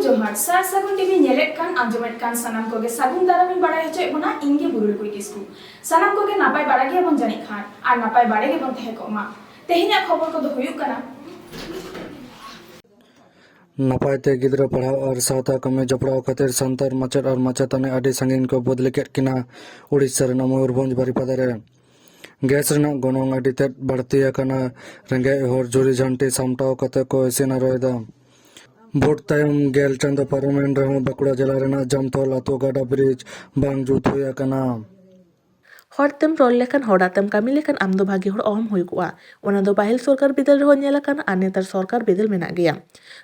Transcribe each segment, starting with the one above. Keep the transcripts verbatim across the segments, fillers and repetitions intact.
ᱡᱚᱦᱟᱨ, ᱥᱟᱨ ᱥᱟᱹᱜᱩᱱ ᱴᱤᱵᱷᱤ ᱧᱮᱞᱮᱫ ᱠᱟᱱ, ᱟᱸᱡᱚᱢᱮᱫ ᱠᱟᱱ ᱥᱟᱱᱟᱢ ᱠᱚᱜᱮ ᱥᱟᱹᱜᱩᱱ ᱫᱟᱨᱟᱢ ᱤᱧ ᱵᱟᱲᱟᱭ ᱦᱚᱪᱚᱭᱮᱫ ᱵᱚᱱᱟ᱾ ᱤᱧ ᱜᱮ ᱵᱩᱨᱩᱞ ᱠᱩᱲᱤ ᱠᱤᱥᱠᱩ᱾ ᱥᱟᱱᱟᱢ ᱠᱚᱜᱮ ᱱᱟᱯᱟᱭ ᱵᱟᱲᱟ ᱜᱮᱭᱟᱵᱚᱱ ᱡᱟᱹᱱᱤᱡ ᱠᱷᱟᱱ, ᱟᱨ ᱱᱟᱯᱟᱭ ᱵᱟᱲᱟ ᱜᱮᱵᱚᱱ ᱛᱟᱦᱮᱸ ᱠᱚᱜ ᱢᱟ᱾ ᱛᱮᱦᱮᱧᱟᱜ ᱠᱷᱚᱵᱚᱨ ᱠᱚᱫᱚ ᱦᱩᱭᱩᱜ ᱠᱟᱱᱟ᱾ ᱱᱟᱯᱟᱭ ᱛᱮ ᱜᱤᱫᱽᱨᱟᱹ ᱯᱟᱲᱦᱟᱣ ᱟᱨ ᱥᱟᱶᱛᱟ ᱠᱟᱹᱢᱤ ᱡᱚᱯᱲᱟᱣ ᱠᱷᱟᱹᱛᱤᱨ ᱥᱟᱱᱛᱟᱲ ᱢᱟᱪᱮᱫ ᱟᱨ ᱢᱟᱪᱮᱛᱟᱹᱱᱤ ᱟᱹᱰᱤ ᱥᱟᱺᱜᱤᱧ ᱠᱚ ᱵᱚᱫᱞᱤ ᱠᱮᱫ ᱠᱤᱱᱟ ᱩᱲᱤᱥᱥᱟ ᱨᱮᱱᱟᱜ ᱢᱚᱭᱩᱨᱵᱷᱚᱸᱡᱽ ᱵᱟᱨᱤᱯᱟᱫᱟ ᱨᱮ᱾ ᱜᱮᱥ ᱨᱮᱱᱟᱜ ᱜᱚᱱᱚᱝ ᱟᱹᱰᱤ ᱛᱮᱫ ᱵᱟᱹᱲᱛᱤ ᱟᱠᱟᱱᱟ᱾ ᱨᱮᱸᱜᱮᱡ ᱦᱚᱲ ᱡᱷᱩᱨᱤ ᱡᱷᱟᱹᱱᱴᱤ ᱥᱟᱢᱴᱟᱣ ᱠᱟᱛᱮ ᱠᱚ ᱤᱥᱤᱱ ᱟᱨᱚᱭᱮᱫᱟ᱾ ᱵᱷᱳᱴ ᱛᱟᱭᱚᱢ ᱜᱮᱞ ᱪᱟᱸᱫᱚ ᱯᱟᱨᱚᱢᱮᱱ ᱨᱮᱦᱚᱸ ᱵᱟᱸᱠᱩᱲᱟ ᱡᱮᱞᱟ ᱨᱮᱱᱟᱜ ᱡᱟᱢᱛᱚᱞ ᱟᱛᱳ ᱜᱟᱰᱟ ᱵᱨᱤᱡᱽ ᱵᱟᱝ ᱡᱩᱛ ᱦᱩᱭ ᱟᱠᱟᱱᱟ᱾ ᱦᱚᱲ ᱛᱮᱢ ᱨᱚᱲ ᱞᱮᱠᱷᱟᱱ, ᱦᱚᱲᱟᱜ ᱛᱮᱢ ᱠᱟᱹᱢᱤ ᱞᱮᱠᱷᱟᱱ ᱟᱢ ᱫᱚ ᱵᱷᱟᱹᱜᱤ ᱦᱚᱲ ᱚᱦᱚᱢ ᱦᱩᱭ ᱠᱚᱜᱼᱟ᱾ ᱚᱱᱟ ᱫᱚ ᱯᱟᱹᱦᱤᱞ ᱥᱚᱨᱠᱟᱨ ᱵᱤᱫᱟᱹᱞ ᱨᱮᱦᱚᱸ ᱧᱮᱞ ᱟᱠᱟᱱᱟ ᱟᱨ ᱱᱮᱛᱟᱨ ᱥᱚᱨᱠᱟᱨ ᱵᱤᱫᱟᱹᱞ ᱢᱮᱱᱟᱜ ᱜᱮᱭᱟ᱾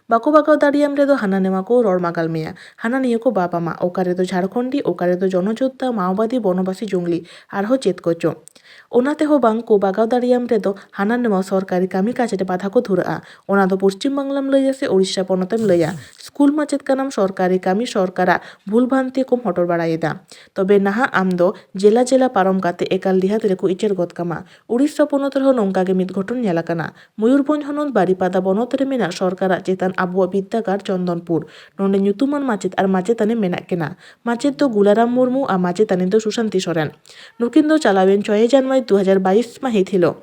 ᱵᱟᱠᱚ ᱵᱟᱜᱟᱣ ᱫᱟᱲᱮᱭᱟᱢ ᱨᱮᱫᱚ ᱦᱟᱱᱟ ᱱᱮᱣᱟ ᱠᱚ ᱨᱚᱲ ᱢᱟᱜᱟᱞ ᱢᱮᱭᱟ, ᱦᱟᱱᱟ ᱱᱤᱭᱟᱹ ᱠᱚ ᱵᱟᱯ ᱟᱢᱟ, ᱚᱠᱟ ᱨᱮᱫᱚ ᱡᱷᱟᱲᱠᱷᱚᱸᱰᱤ, ᱚᱠᱟ ᱨᱮᱫᱚ ᱡᱚᱱᱚᱡᱳᱫᱽᱫᱷᱟ, ᱢᱟᱣᱵᱟᱫᱤ, ᱵᱚᱱᱚᱵᱟᱥᱤ, ᱡᱚᱝᱞᱤ, ᱟᱨᱦᱚᱸ ᱪᱮᱫ ᱠᱚᱪᱚ᱾ ᱚᱱᱟ ᱛᱮᱦᱚᱸ ᱵᱟᱝ ᱠᱚ ᱵᱟᱜᱟᱣ ᱫᱟᱲᱮᱭᱟᱢ ᱨᱮᱫᱚ ᱦᱟᱱᱟ ᱱᱟᱣᱟ ᱥᱚᱨᱠᱟᱨᱤ ᱠᱟᱹᱢᱤ ᱠᱟᱡᱽ ᱨᱮ ᱵᱟᱫᱷᱟ ᱠᱚ ᱫᱷᱩᱨᱟᱹᱜᱼᱟ᱾ ᱚᱱᱟ ᱫᱚ ᱯᱚᱥᱪᱤᱢ ᱵᱟᱝᱞᱟᱢ ᱞᱟᱹᱭᱟ ᱥᱮ ᱳᱲᱤᱥᱥᱟ ᱯᱚᱱᱚᱛᱮᱢ ᱞᱟᱹᱭᱟ, ᱥᱠᱩᱞ ᱢᱟᱪᱮᱫ ᱠᱟᱱᱟᱢ, ᱥᱚᱨᱠᱟᱨᱤ ᱠᱟᱹᱢᱤ ᱥᱚᱨᱠᱟᱨᱟᱜ ᱵᱷᱩᱞ ᱵᱷᱟᱱᱛᱤ ᱠᱚᱢ ᱦᱚᱴᱚᱨ ᱵᱟᱲᱟᱭᱮᱫᱟ᱾ ᱛᱚᱵᱮ ᱱᱟᱦᱟᱜ ᱟᱢ ᱫᱚ ᱡᱮᱞᱟ ᱡᱮᱞᱟ ᱯᱟᱨᱚᱢ ᱠᱟᱛᱮ ᱮᱠᱟᱞ ᱰᱤᱦᱟᱹᱛ ᱨᱮᱠᱚ ᱤᱪᱟᱹᱲ ᱜᱚᱫ ᱠᱟᱢᱟ᱾ ᱳᱲᱤᱥᱥᱟ ᱯᱚᱱᱚᱛ ᱨᱮᱦᱚᱸ ᱱᱚᱝᱠᱟ ᱜᱮ ᱢᱤᱫ ᱜᱷᱚᱴᱚᱱ ᱧᱮᱞ ᱟᱠᱟᱱᱟ᱾ ᱢᱚᱭᱩᱨᱵᱷᱚᱸᱡᱽ ᱦᱚᱱᱚᱛ ᱵᱟᱨᱤᱯᱟᱫᱟ ᱵᱚᱱᱚᱛ ᱨᱮ ᱢᱮᱱᱟᱜ ᱥᱚᱨᱠᱟᱨᱟᱜ ᱪᱮᱛᱟᱱ ᱟᱵᱚᱣᱟᱜ ᱵᱤᱨᱫᱟᱹᱜᱟᱲ ᱪᱚᱱᱫᱚᱱᱯᱩᱨ᱾ ᱱᱚᱰᱮ ᱧᱩᱛᱩᱢᱟᱱ ᱢᱟᱪᱮᱫ ᱟᱨ ᱢᱟᱪᱮᱛᱟᱹᱱᱤ ᱢᱮᱱᱟᱜ ᱠᱤᱱᱟ᱾ ᱢᱟᱪᱮᱫ ᱫᱚ ᱜᱩᱞᱟᱨᱟᱢ ᱢᱩᱨᱢᱩ ᱟᱨ ᱢᱟᱪᱮᱛᱟᱹᱱᱤ ᱫᱚ ᱥᱩᱥᱟᱱᱛᱤ ᱥᱚᱨᱮᱱ᱾ ᱱᱩᱠᱤᱱ ᱫᱚ ᱪᱟᱞᱟᱣᱮᱱ ᱪᱷᱚᱭᱮ ᱡᱟᱱᱩᱣᱟᱨᱤ ᱫᱩ ᱦᱟᱡᱟᱨ ᱵᱟᱭᱤᱥ ᱢᱟᱹᱦᱤᱛ ᱦᱤᱞᱳᱜ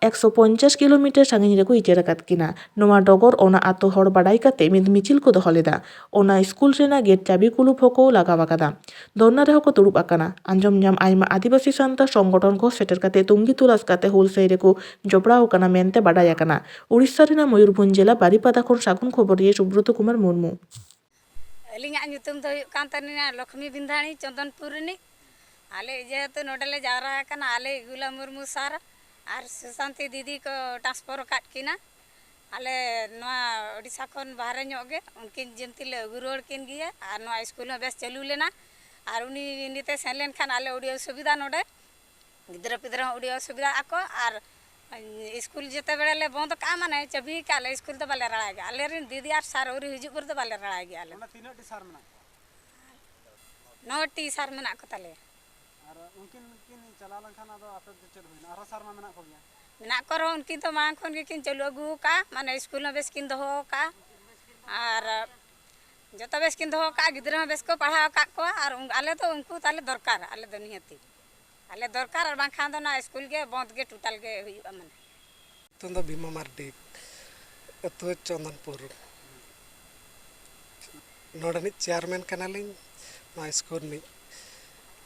ᱮᱠᱥᱚ ᱯᱚᱧᱪᱟᱥ ᱠᱤᱞᱳᱢᱤᱴᱟᱨ ᱥᱟᱺᱜᱤᱧ ᱨᱮᱠᱚ ᱤᱪᱟᱹᱲ ᱟᱠᱟᱫ ᱠᱤᱱᱟ᱾ ᱱᱚᱣᱟ ᱰᱚᱜᱚᱨ ᱚᱱᱟ ᱟᱛᱳ ᱦᱚᱲ ᱵᱟᱰᱟᱭ ᱠᱟᱛᱮ ᱢᱤᱫ ᱢᱤᱪᱷᱤᱞ ᱠᱚ ᱫᱚᱦᱚ ᱞᱮᱫᱟ᱾ ᱚᱱᱟ ᱥᱠᱩᱞ ᱨᱮᱱᱟᱜ ᱜᱮᱴ ᱪᱟᱹᱵᱤ ᱠᱩᱞᱩᱯ ᱦᱚᱸᱠᱚ ᱞᱟᱜᱟᱣ ᱟᱠᱟᱫᱟ᱾ ᱫᱷᱚᱨᱱᱟ ᱨᱮᱦᱚᱸ ᱠᱚ ᱫᱩᱲᱩᱵ ᱟᱠᱟᱱᱟ᱾ ᱟᱸᱡᱚᱢ ᱧᱟᱢ ᱟᱭᱢᱟ ᱟᱹᱫᱤᱵᱟᱹᱥᱤ ᱥᱟᱱᱛᱟᱲ ᱥᱚᱝᱜᱚᱴᱷᱚᱱ ᱠᱚ ᱥᱮᱴᱮᱨ ᱠᱟᱛᱮ ᱛᱩᱝᱜᱤ ᱛᱚᱞᱟᱥ ᱠᱟᱛᱮ ᱦᱩᱞᱥᱟᱹᱭ ᱨᱮᱠᱚ ᱡᱚᱯᱲᱟᱣ ᱟᱠᱟᱱᱟ ᱢᱮᱱᱛᱮ ᱵᱟᱰᱟᱭ ᱟᱠᱟᱱᱟ᱾ ᱳᱲᱤᱥᱥᱟ ᱨᱮᱱᱟᱜ ᱢᱚᱭᱩᱨᱵᱷᱚᱸᱡᱽ ᱡᱮᱞᱟ ᱵᱟᱨᱤᱯᱟᱫᱟ ᱠᱷᱚᱱ ᱥᱟᱹᱜᱩᱱ ᱠᱷᱚᱵᱚᱨᱤᱭᱟᱹ ᱥᱩᱵᱨᱚᱛᱚ ᱠᱩᱢᱟᱨ ᱢᱩᱨᱢᱩ᱾ ᱟᱹᱞᱤᱧᱟᱜ ᱧᱩᱛᱩᱢ ᱫᱚ ᱦᱩᱭᱩᱜ ᱠᱟᱱ ᱛᱟᱹᱞᱤᱧᱟ ᱞᱚᱠᱷᱢᱤ ᱵᱤᱱᱫᱷᱟᱬᱤ, ᱪᱚᱱᱫᱚᱱᱯᱩᱨ ᱨᱤᱱᱤᱡ᱾ ᱟᱞᱮ ᱡᱮᱦᱮᱛᱩ ᱱᱚᱰᱮ ᱞᱮ ᱡᱟᱣᱨᱟ ᱟᱠᱟᱱᱟ, ᱟᱞᱮ ᱜᱩᱞᱟ ᱢᱩᱨᱢᱩ ᱥᱟᱨ ᱟᱨ ᱥᱩᱥᱟᱱᱛᱤ ᱫᱤᱫᱤ ᱠᱚ transfer ᱟᱠᱟᱫ ᱠᱤᱱᱟ᱾ ᱟᱞᱮ ᱱᱚᱣᱟ ᱳᱰᱤᱥᱟ ᱠᱷᱚᱱ ᱵᱟᱦᱨᱮ ᱧᱚᱜ ᱜᱮ, ᱩᱱᱠᱤᱱ ᱡᱤᱢᱛᱤ ᱞᱮ ᱟᱹᱜᱩ ᱨᱩᱣᱟᱹᱲ ᱠᱤᱱ ᱜᱮᱭᱟ᱾ ᱟᱨ ᱱᱚᱣᱟ ᱥᱠᱩᱞ ᱦᱚᱸ ᱵᱮᱥ ᱪᱟᱹᱞᱩ ᱞᱮᱱᱟ, ᱟᱨ ᱩᱱᱤ ᱱᱤᱛᱮ ᱥᱮᱱ ᱞᱮᱱᱠᱷᱟᱱ ᱟᱞᱮ ᱟᱹᱰᱤ ᱚᱥᱩᱵᱤᱫᱷᱟ ᱱᱚᱰᱮ᱾ ᱜᱤᱫᱽᱨᱟᱹ ᱯᱤᱫᱽᱨᱟᱹ ᱦᱚᱸ ᱟᱹᱰᱤ ᱚᱥᱩᱵᱤᱫᱷᱟᱜ ᱟᱠᱚ, ᱟᱨ ᱥᱠᱩᱞ ᱡᱮᱛᱮ ᱵᱮᱲᱟ ᱞᱮ ᱵᱚᱱᱫ ᱠᱟᱜᱼᱟ, ᱢᱟᱱᱮ ᱪᱟᱹᱵᱤ ᱠᱟᱜᱼᱟ ᱞᱮ, ᱥᱠᱩᱞ ᱫᱚ ᱵᱟᱞᱮ ᱨᱟᱲᱟᱭ ᱜᱮᱭᱟ᱾ ᱟᱞᱮ ᱨᱮᱱ ᱫᱤᱫᱤ ᱟᱨ ᱥᱟᱨ ᱟᱹᱣᱨᱤ ᱦᱤᱡᱩᱜ ᱵᱷᱳᱨ ᱫᱚ ᱵᱟᱞᱮ ᱨᱟᱲᱟᱭ ᱜᱮᱭᱟ ᱟᱞᱮ᱾ ᱚᱱᱟ ᱛᱤᱱᱟᱹᱜ ᱴᱤ ᱥᱟᱨ ᱢᱮᱱᱟᱜ ᱠᱚᱣᱟ? ᱱᱚ ᱴᱤ ᱥᱟᱨ ᱢᱮᱱᱟᱜ ᱠᱚ ᱛᱟᱞᱮᱭᱟ᱾ ᱟᱨ ᱩᱱᱠᱤᱱ ᱠᱤᱱ ᱪᱟᱞᱟᱣ ᱞᱮᱱᱠᱷᱟᱱ ᱟᱫᱚ ᱟᱯᱮ ᱫᱚ ᱪᱮᱫ ᱦᱩᱭᱱᱟ? ᱟᱨᱦᱚᱸ ᱥᱟᱨ ᱢᱟ ᱢᱮᱱᱟᱜ ᱠᱚᱜᱮᱭᱟ᱾ ᱢᱮᱱᱟᱜ ᱠᱚ ᱨᱮᱦᱚᱸ ᱩᱱᱠᱤᱱ ᱫᱚ ᱢᱟᱲᱟᱝ ᱠᱷᱚᱱ ᱜᱮᱠᱤᱱ ᱪᱟᱹᱞᱩ ᱟᱹᱜᱩ ᱟᱠᱟᱫᱼᱟ, ᱢᱟᱱᱮ ᱥᱠᱩᱞ ᱦᱚᱸ ᱵᱮᱥ ᱠᱤᱱ ᱫᱚᱦᱚ ᱟᱠᱟᱫᱼᱟ᱾ ᱟᱨ ᱡᱚᱛᱚ ᱵᱮᱥ ᱠᱤᱱ ᱫᱚᱦᱚ ᱠᱟᱜᱼᱟ, ᱜᱤᱫᱽᱨᱟᱹ ᱦᱚᱸ ᱵᱮᱥ ᱠᱚ ᱯᱟᱲᱦᱟᱣ ᱟᱠᱟᱫ ᱠᱚᱣᱟ, ᱟᱨ ᱩᱱ-, ᱟᱞᱮ ᱫᱚ ᱩᱱᱠᱩ ᱛᱟᱞᱮ ᱫᱚᱨᱠᱟᱨ, ᱟᱞᱮ ᱫᱚ ᱱᱤᱦᱟᱹᱛᱤ ᱟᱞᱮ ᱫᱚᱨᱠᱟᱨ, ᱟᱨ ᱵᱟᱝᱠᱷᱟᱱ ᱫᱚ ᱱᱚᱣᱟ ᱥᱠᱩᱞ ᱜᱮ ᱵᱚᱱᱫᱽ ᱜᱮ ᱴᱳᱴᱟᱞ ᱜᱮ ᱦᱩᱭᱩᱜᱼᱟ ᱢᱟᱱᱮ᱾ ᱧᱩᱛᱩᱢ ᱫᱚ ᱵᱷᱤᱢᱟ ᱢᱟᱨᱰᱤ, ᱟᱹᱛᱩ ᱪᱚᱱᱫᱚᱱᱯᱩᱨ᱾ ᱱᱚᱰᱮᱱᱤᱡ ᱪᱮᱭᱟᱨᱢᱮᱱ ᱠᱟᱱᱟᱞᱤᱧ ᱱᱚᱣᱟ ᱥᱠᱩᱞ ᱨᱤᱱᱤᱡ᱾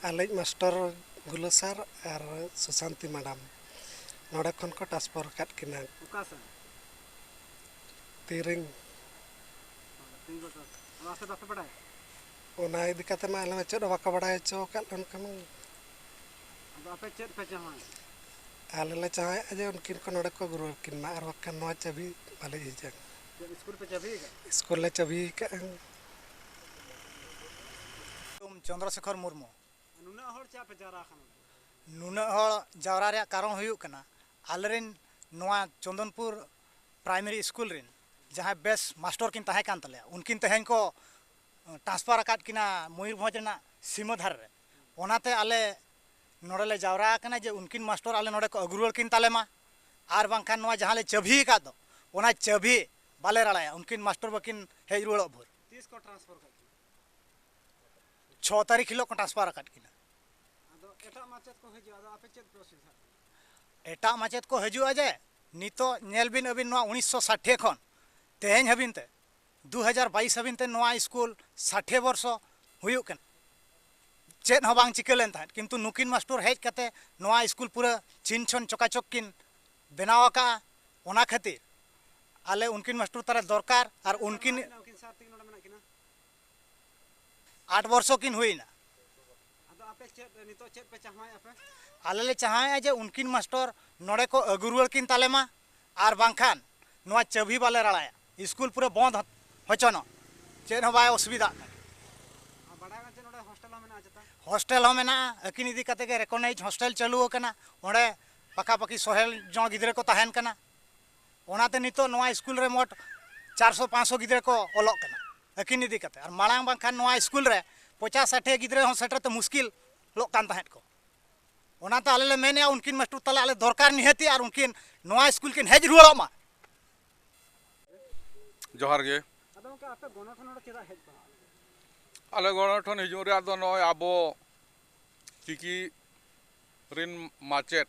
ᱟᱞᱮᱭᱤᱡ ᱢᱟᱥᱴᱚᱨ ᱜᱩᱞᱳ ᱥᱟᱨ ᱟᱨ ᱥᱩᱥᱟᱱᱛᱤ ᱢᱮᱰᱟᱢ ᱱᱚᱰᱮ ᱠᱷᱚᱱ ᱠᱚ ᱴᱨᱟᱱᱥᱯᱷᱟᱨ ᱟᱠᱟᱫ ᱠᱤᱱᱟ᱾ ᱚᱠᱟ ᱥᱮᱱ? ᱛᱤᱨᱤᱝ᱾ ᱛᱤᱨᱤᱝ ᱠᱚ ᱴᱨᱟᱱᱥᱯᱷᱟᱨ᱾ ᱟᱫᱚ ᱟᱯᱮ ᱵᱟᱯᱮ ᱵᱟᱲᱟᱭᱟ? ᱚᱱᱟ ᱤᱫᱤ ᱠᱟᱛᱮ ᱢᱟ ᱟᱞᱮ ᱢᱟ ᱪᱮᱫ ᱦᱚᱸ ᱵᱟᱠᱚ ᱵᱟᱲᱟᱭ ᱦᱚᱪᱚ ᱟᱠᱟᱫ ᱞᱮ ᱚᱱᱠᱟ ᱢᱟ᱾ ᱟᱫᱚ ᱟᱯᱮ ᱪᱮᱫ ᱯᱮ ᱪᱟᱦᱟᱣᱟ? ᱟᱞᱮ ᱞᱮ ᱪᱟᱦᱟᱣᱮᱫᱼᱟ ᱡᱮ ᱩᱱᱠᱤᱱ ᱠᱚ ᱱᱚᱰᱮ ᱠᱚ ᱟᱹᱜᱩ ᱨᱩᱣᱟᱹᱲ ᱠᱤᱱ ᱢᱟ, ᱟᱨ ᱵᱟᱠᱷᱟᱱ ᱱᱚᱣᱟ ᱪᱟᱹᱵᱤ ᱵᱟᱞᱮ ᱤᱫᱤᱭᱟ᱾ ᱪᱮᱫ ᱥᱠᱩᱞ ᱯᱮ ᱪᱟᱹᱵᱤ ᱟᱠᱟᱫ? ᱥᱠᱩᱞ ᱞᱮ ᱪᱟᱹᱵᱤ ᱟᱠᱟᱫᱼᱟ᱾ ᱪᱚᱱᱫᱨᱚ ᱥᱮᱠᱷᱚᱨ ᱢᱩᱨᱢᱩ᱾ ᱱᱩᱱᱟᱹᱜ ᱦᱚᱲ ᱪᱮᱫᱟᱜ ᱯᱮ ᱡᱟᱣᱨᱟ ᱟᱠᱟᱱᱟ? ᱱᱩᱱᱟᱹᱜ ᱦᱚᱲ ᱡᱟᱣᱨᱟ ᱨᱮᱭᱟᱜ ᱠᱟᱨᱚᱱ ᱦᱩᱭᱩᱜ ᱠᱟᱱᱟ, ᱟᱞᱮᱨᱮᱱ ᱱᱚᱣᱟ ᱪᱚᱱᱫᱚᱱᱯᱩᱨ ᱯᱨᱟᱭᱢᱟᱨᱤ ᱥᱠᱩᱞ ᱨᱮᱱ ᱡᱟᱦᱟᱸᱭ ᱵᱮᱥ ᱢᱟᱥᱴᱚᱨ ᱠᱤᱱ ᱛᱟᱦᱮᱸ ᱠᱟᱱ ᱛᱟᱞᱮᱭᱟ, ᱩᱱᱠᱤᱱ ᱛᱮᱦᱮᱧ ᱠᱚ ᱴᱨᱟᱱᱥᱯᱷᱟᱨ ᱟᱠᱟᱫ ᱠᱤᱱᱟ ᱢᱚᱭᱩᱨᱵᱷᱚᱸᱡᱽ ᱨᱮᱱᱟᱜ ᱥᱤᱢᱟᱹ ᱫᱷᱟᱨᱮ ᱨᱮ᱾ ᱚᱱᱟᱛᱮ ᱟᱞᱮ ᱱᱚᱰᱮ ᱞᱮ ᱡᱟᱣᱨᱟ ᱟᱠᱟᱱᱟ ᱡᱮ ᱩᱱᱠᱤᱱ ᱢᱟᱥᱴᱚᱨ ᱟᱞᱮ ᱱᱚᱰᱮ ᱠᱚ ᱟᱹᱜᱩ ᱨᱩᱣᱟᱹᱲ ᱠᱤᱱ ᱛᱟᱞᱮ ᱢᱟ, ᱟᱨ ᱵᱟᱝᱠᱷᱟᱱ ᱱᱚᱣᱟ ᱡᱟᱦᱟᱸ ᱞᱮ ᱪᱟᱹᱵᱷᱤ ᱟᱠᱟᱫ ᱫᱚ, ᱚᱱᱟ ᱪᱟᱹᱵᱷᱤ ᱵᱟᱞᱮ ᱨᱟᱲᱟᱭᱟ, ᱩᱱᱠᱤᱱ ᱢᱟᱥᱴᱚᱨ ᱵᱟᱹᱠᱤᱱ ᱦᱮᱡ ᱨᱩᱣᱟᱹᱲᱚᱜ ᱵᱷᱳᱨ᱾ ᱛᱤᱥ ᱠᱚ ᱴᱨᱟᱱᱥᱯᱷᱟᱨ ᱠᱟᱜ ᱠᱤᱱᱟ? ᱪᱷᱚ ᱛᱟᱹᱨᱤᱠᱷ ᱦᱤᱞᱳᱜ ᱠᱚ ᱴᱨᱟᱱᱥᱯᱷᱟᱨ ᱟᱠᱟᱫ ᱠᱤᱱᱟ᱾ ᱟᱫᱚ ᱮᱴᱟᱜ ᱢᱟᱪᱮᱫ ᱠᱚ ᱦᱤᱡᱩᱜᱼᱟ, ᱟᱫᱚ ᱟᱯᱮ ᱪᱮᱫ ᱯᱮ ᱚᱥᱩᱵᱤᱫᱷᱟᱜ ᱠᱟᱱᱟ? ᱮᱴᱟᱜ ᱢᱟᱪᱮᱫ ᱠᱚ ᱦᱤᱡᱩᱜᱼᱟ ᱡᱮ, ᱱᱤᱛᱚᱜ ᱧᱮᱞ ᱵᱤᱱ ᱟᱹᱵᱤᱱ, ᱱᱚᱣᱟ ᱩᱱᱤᱥᱥᱚ ᱥᱟᱴᱷᱮ ᱠᱷᱚᱱ ᱛᱮᱦᱮᱧ ᱦᱟᱹᱵᱤᱡ ᱛᱮ, ᱫᱩ ᱦᱟᱡᱟᱨ ᱵᱟᱭᱤᱥ ᱦᱟᱹᱵᱤᱡ ᱛᱮ ᱱᱚᱣᱟ ᱥᱠᱩᱞ ᱥᱟᱴᱷᱮ ᱵᱚᱨᱥᱚ ᱦᱩᱭᱩᱜ ᱠᱟᱱᱟ, ᱪᱮᱫ ᱦᱚᱸ ᱵᱟᱝ ᱪᱤᱠᱟᱹ ᱞᱮᱱ ᱛᱟᱦᱮᱸᱫ, ᱠᱤᱱᱛᱩ ᱱᱩᱠᱤᱱ ᱢᱟᱥᱴᱚᱨ ᱦᱮᱡ ᱠᱟᱛᱮ ᱱᱚᱣᱟ ᱥᱠᱩᱞ ᱯᱩᱨᱟᱹ ᱪᱷᱤᱱ ᱪᱷᱚᱱ ᱪᱚᱠᱟᱪᱚᱠ ᱠᱤᱱ ᱵᱮᱱᱟᱣ ᱟᱠᱟᱫᱼᱟ᱾ ᱚᱱᱟ ᱠᱷᱟᱹᱛᱤᱨ ᱟᱞᱮ ᱩᱱᱠᱤᱱ ᱢᱟᱥᱴᱚᱨ ᱛᱟᱞᱮ ᱫᱚᱨᱠᱟᱨ, ᱟᱨ ᱩᱱᱠᱤᱱ ᱩᱱᱠᱤᱱ ᱥᱟᱨ ᱛᱮᱜᱮ ᱱᱚᱰᱮ ᱢᱮᱱᱟᱜ ᱠᱤᱱᱟ᱾ ᱟᱴ ᱵᱚᱨᱥᱚ ᱠᱤᱱ ᱦᱩᱭᱱᱟ᱾ ᱟᱫᱚ ᱟᱯᱮ ᱪᱮᱫ, ᱱᱤᱛᱚᱜ ᱪᱮᱫ ᱯᱮ ᱪᱟᱦᱟᱣᱮᱫᱼᱟ ᱯᱮ? ᱟᱞᱮ ᱞᱮ ᱪᱟᱦᱟᱣᱮᱫᱼᱟ ᱡᱮ ᱩᱱᱠᱤᱱ ᱢᱟᱥᱴᱚᱨ ᱱᱚᱰᱮ ᱠᱚ ᱟᱹᱜᱩ ᱨᱩᱣᱟᱹᱲ ᱠᱤᱱ ᱛᱟᱞᱮ ᱢᱟ, ᱟᱨ ᱵᱟᱝᱠᱷᱟᱱ ᱱᱚᱣᱟ ᱪᱟᱹᱵᱷᱤ ᱵᱟᱞᱮ ᱨᱟᱲᱟᱭᱟ, ᱥᱠᱩᱞ ᱯᱩᱨᱟᱹ ᱵᱚᱱᱫ ᱦᱚᱪᱚᱱᱚᱜ, ᱪᱮᱫ ᱦᱚᱸ ᱵᱟᱭ ᱚᱥᱩᱵᱤᱫᱷᱟᱜ ᱠᱟᱱᱟ᱾ ᱟᱨ ᱵᱟᱰᱟᱭ ᱠᱟᱱᱟ ᱪᱮᱫ ᱱᱚᱰᱮ ᱦᱳᱥᱴᱮᱞ ᱦᱚᱸ ᱢᱮᱱᱟᱜᱼᱟ ᱪᱮᱛᱟ? ᱦᱳᱥᱴᱮᱞ ᱦᱚᱸ ᱢᱮᱱᱟᱜᱼᱟ, ᱟᱹᱠᱤᱱ ᱤᱫᱤ ᱠᱟᱛᱮ ᱜᱮ ᱨᱮᱠᱚᱜᱱᱟᱭᱤᱡᱽ ᱦᱳᱥᱴᱮᱞ ᱪᱟᱹᱞᱩ ᱟᱠᱟᱱᱟ, ᱚᱸᱰᱮ ᱯᱟᱠᱟᱯᱟᱠᱤ ᱥᱚᱦᱮᱞ ᱡᱚᱱ ᱜᱤᱫᱽᱨᱟᱹ ᱠᱚ ᱛᱟᱦᱮᱱ ᱠᱟᱱᱟ᱾ ᱚᱱᱟᱛᱮ ᱱᱤᱛᱚᱜ ᱱᱚᱣᱟ ᱥᱠᱩᱞ ᱨᱮ ᱢᱳᱴ ᱪᱟᱨᱥᱚ ᱯᱟᱸᱪᱥᱚ ᱜᱤᱫᱽᱨᱟᱹ ᱠᱚ ᱚᱞᱚᱜ ᱠᱟᱱᱟ ᱟᱹᱠᱤᱱ ᱤᱫᱤ ᱠᱟᱛᱮ, ᱟᱨ ᱢᱟᱲᱟᱝ ᱵᱟᱝᱠᱷᱟᱱ ᱱᱚᱣᱟ ᱥᱠᱩᱞ ᱨᱮ ᱯᱚᱪᱟᱥ ᱥᱟᱴᱷᱤ ᱜᱤᱫᱽᱨᱟᱹ ᱦᱚᱸ ᱥᱮᱴᱮᱨ ᱛᱮ ᱢᱩᱥᱠᱤᱞᱚᱜ ᱠᱟᱱ ᱛᱟᱦᱮᱸᱫ ᱠᱚ᱾ ᱚᱱᱟᱛᱮ ᱟᱞᱮ ᱞᱮ ᱢᱮᱱᱮᱫᱼᱟ, ᱩᱱᱠᱤᱱ ᱢᱟᱥᱴᱚᱨ ᱛᱟᱞᱮ ᱟᱞᱮ ᱫᱚᱨᱠᱟᱨ ᱱᱤᱦᱟᱹᱛᱤ, ᱟᱨ ᱩᱱᱠᱤᱱ ᱱᱚᱣᱟ ᱥᱠᱩᱞ ᱠᱤᱱ ᱦᱮᱡ ᱨᱩᱣᱟᱹᱲᱚᱜ ᱢᱟ᱾ ᱡᱚᱦᱟᱨ ᱜᱮ᱾ ᱟᱞᱮ ᱜᱚᱱᱚᱴᱷᱚᱱ ᱦᱤᱡᱩᱜ ᱨᱮᱭᱟᱜ ᱫᱚ ᱱᱚᱜᱼᱚᱭ ᱟᱵᱚ ᱪᱤᱠᱤ ᱨᱤᱱ ᱢᱟᱪᱮᱫ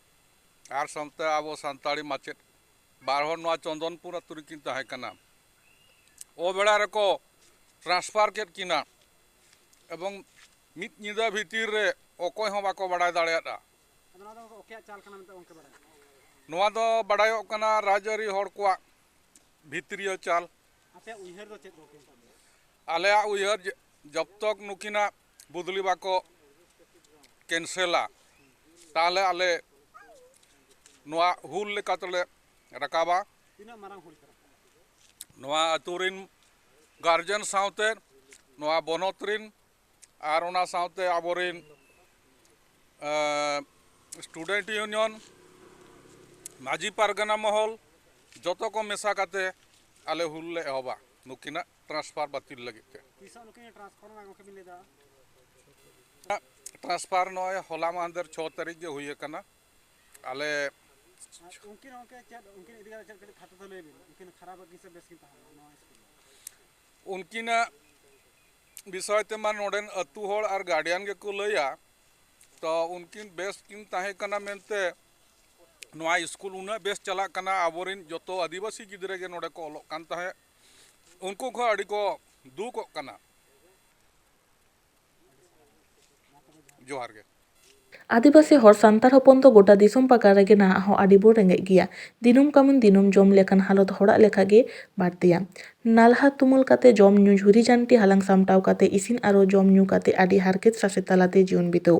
ᱟᱨ ᱥᱟᱶᱛᱮ ᱟᱵᱚ ᱥᱟᱱᱛᱟᱲᱤ ᱢᱟᱪᱮᱫ ᱵᱟᱨ ᱦᱚᱲ ᱱᱚᱣᱟ ᱪᱚᱱᱫᱚᱱᱯᱩᱨ ᱟᱹᱛᱩ ᱨᱮᱠᱤᱱ ᱛᱟᱦᱮᱸ ᱠᱟᱱᱟ᱾ ᱚᱵᱮᱲᱟ ᱨᱮᱠᱚ transfer ᱠᱮᱫ ᱠᱤᱱᱟ ᱮᱵᱚᱝ ᱢᱤᱫ ᱧᱤᱫᱟᱹ ᱵᱷᱤᱛᱤᱨ ᱨᱮ ᱚᱠᱚᱭ ᱦᱚᱸ ᱵᱟᱠᱚ ᱵᱟᱲᱟᱭ ᱫᱟᱲᱮᱭᱟᱫᱼᱟ᱾ ᱟᱫᱚ ᱱᱚᱣᱟ ᱫᱚ ᱚᱠᱚᱭᱟᱜ ᱪᱟᱞ ᱠᱟᱱᱟ ᱢᱮᱱᱛᱮ ᱜᱚᱢᱠᱮ ᱵᱟᱲᱟᱭ? ᱱᱚᱣᱟ ᱫᱚ ᱵᱟᱲᱟᱭᱚᱜ ᱠᱟᱱᱟ ᱨᱟᱡᱽᱟᱹᱨᱤ ᱦᱚᱲ ᱠᱚᱣᱟᱜ ᱵᱷᱤᱛᱨᱤᱭᱟᱹ ᱪᱟᱞ᱾ ᱟᱯᱮᱭᱟᱜ ᱩᱭᱦᱟᱹᱨ ᱫᱚ ᱪᱮᱫ ᱜᱚᱢᱠᱮ? ᱟᱞᱮᱭᱟᱜ ᱩᱭᱦᱟᱹᱨ ᱡᱮ ᱡᱚᱵ ᱛᱚᱠ ᱱᱩᱠᱤᱱᱟᱜ ᱵᱚᱫᱞᱤ ᱵᱟᱠᱚ ᱠᱮᱱᱥᱮᱞᱟ, ᱛᱟᱦᱚᱞᱮ ᱟᱞᱮ ᱱᱚᱣᱟ ᱦᱩᱞ ᱞᱮᱠᱟ ᱛᱮᱞᱮ ᱨᱟᱠᱟᱵᱟ᱾ ᱛᱤᱱᱟᱹᱜ ᱢᱟᱨᱟᱝ ᱦᱩᱞ ᱠᱟᱱᱟ? ᱱᱚᱣᱟ ᱟᱹᱛᱩ ᱨᱤᱱ ᱜᱟᱨᱡᱮᱱ ᱥᱟᱶᱛᱮ ᱱᱚᱣᱟ ᱵᱚᱱᱚᱛ ᱨᱤᱱ ᱟᱨ ᱚᱱᱟ ᱥᱟᱶᱛᱮ ᱟᱵᱚᱨᱤᱱ, ᱮᱸ, student union, ᱢᱟᱹᱡᱷᱤ ᱯᱟᱨᱜᱟᱱᱟ ᱢᱚᱦᱚᱞ, ᱡᱚᱛᱚ ᱠᱚ ᱢᱮᱥᱟ ᱠᱟᱛᱮ ᱟᱞᱮ ᱦᱩᱞ ᱞᱮ ᱮᱦᱚᱵᱟ ᱱᱩᱠᱤᱱᱟᱜ transfer ᱵᱟᱹᱛᱤᱞ ᱞᱟᱹᱜᱤᱫ ᱛᱮ᱾ ᱛᱤᱥᱚᱜ ᱱᱩᱠᱤᱱ transfer ᱮᱱᱟ ᱜᱚᱢᱠᱮ ᱵᱤᱱ ᱞᱟᱹᱭ ᱮᱫᱟ? Transfer ᱱᱚᱜᱼᱚᱭ ᱦᱚᱞᱟ ᱢᱟᱦᱫᱮᱨ ᱪᱷᱚ ᱛᱟᱹᱨᱤᱠᱷ ᱜᱮ ᱦᱩᱭ ᱟᱠᱟᱱᱟ᱾ ᱟᱞᱮ ᱟᱨ ᱩᱱᱠᱤᱱ ᱜᱚᱢᱠᱮ ᱪᱮᱫ, ᱩᱱᱠᱤᱱ ᱤᱫᱤ ᱠᱟᱛᱮ ᱪᱮᱫ ᱠᱟᱹᱴᱤᱡ ᱠᱷᱟᱴᱚ ᱛᱮ ᱞᱟᱹᱭ ᱵᱤᱱ, ᱩᱱᱠᱤᱱ ᱠᱷᱟᱨᱟᱯ ᱟᱹᱠᱤᱱ ᱥᱮ ᱵᱮᱥ ᱠᱤᱱ ᱛᱟᱦᱮᱸ ᱞᱮᱱᱟ ᱱᱚᱣᱟ ᱥᱠᱩᱞ ᱨᱮ? ᱩᱱᱠᱤᱱᱟᱜ ᱵᱤᱥᱚᱭ ᱛᱮᱢᱟ ᱱᱚᱰᱮᱱ ᱟᱹᱛᱩ ᱦᱚᱲ ᱟᱨ ᱜᱟᱨᱰᱤᱭᱟᱱ ᱜᱮᱠᱚ ᱞᱟᱹᱭᱟ᱾ ᱛᱚ ᱩᱱᱠᱤᱱ ᱵᱮᱥ ᱠᱤᱱ ᱛᱟᱦᱮᱸ ᱠᱟᱱᱟ ᱢᱮᱱᱛᱮ ᱱᱚᱣᱟ ᱥᱠᱩᱞ ᱩᱱᱟᱹᱜ ᱵᱮᱥ ᱪᱟᱞᱟᱜ ᱠᱟᱱᱟ, ᱟᱵᱚᱨᱮᱱ ᱡᱚᱛᱚ ᱟᱹᱫᱤᱵᱟᱹᱥᱤ ᱜᱤᱫᱽᱨᱟᱹ ᱜᱮ ᱱᱚᱰᱮ ᱠᱚ ᱚᱞᱚᱜ ᱠᱟᱱ ᱛᱟᱦᱮᱸᱫ᱾ ᱩᱱᱠᱩ ᱠᱚ ᱟᱹᱰᱤ ᱠᱚ ᱫᱩᱠᱚᱜ ᱠᱟᱱᱟ᱾ ᱡᱚᱦᱟᱨ ᱜᱮ᱾ ᱟᱹᱫᱤᱵᱟᱹᱥᱤ ᱦᱚᱲ ᱥᱟᱱᱛᱟᱲ ᱦᱚᱯᱚᱱ ᱫᱚ ᱜᱚᱴᱟ ᱫᱤᱥᱚᱢ ᱯᱟᱠᱟ ᱨᱮᱜᱮ ᱱᱟᱦᱟᱜ ᱦᱚᱸ ᱟᱹᱰᱤ ᱵᱚ ᱨᱮᱸᱜᱮᱡ ᱜᱮᱭᱟ᱾ ᱫᱤᱱᱟᱹᱢ ᱠᱟᱹᱢᱤ ᱫᱤᱱᱟᱹᱢ ᱡᱚᱢ ᱞᱮᱠᱟᱱ ᱦᱟᱞᱚᱛ ᱦᱚᱲᱟᱜ ᱞᱮᱠᱟ ᱜᱮ ᱵᱟᱹᱲᱛᱤᱭᱟ᱾ ᱱᱟᱞᱦᱟ ᱛᱩᱢᱟᱹᱞ ᱠᱟᱛᱮ ᱡᱚᱢ ᱧᱩ ᱡᱷᱩᱨᱤ ᱡᱷᱟᱹᱱᱴᱤ ᱦᱟᱞᱟᱝ ᱥᱟᱢᱴᱟᱣ ᱠᱟᱛᱮ ᱤᱥᱤᱱ ᱟᱨᱚ ᱡᱚᱢ ᱧᱩ ᱠᱟᱛᱮ ᱟᱹᱰᱤ ᱦᱟᱨᱠᱮᱛ ᱥᱟᱥᱮᱛ ᱛᱟᱞᱟᱛᱮ ᱡᱤᱭᱚᱱ ᱵᱤᱛᱟᱹᱣ᱾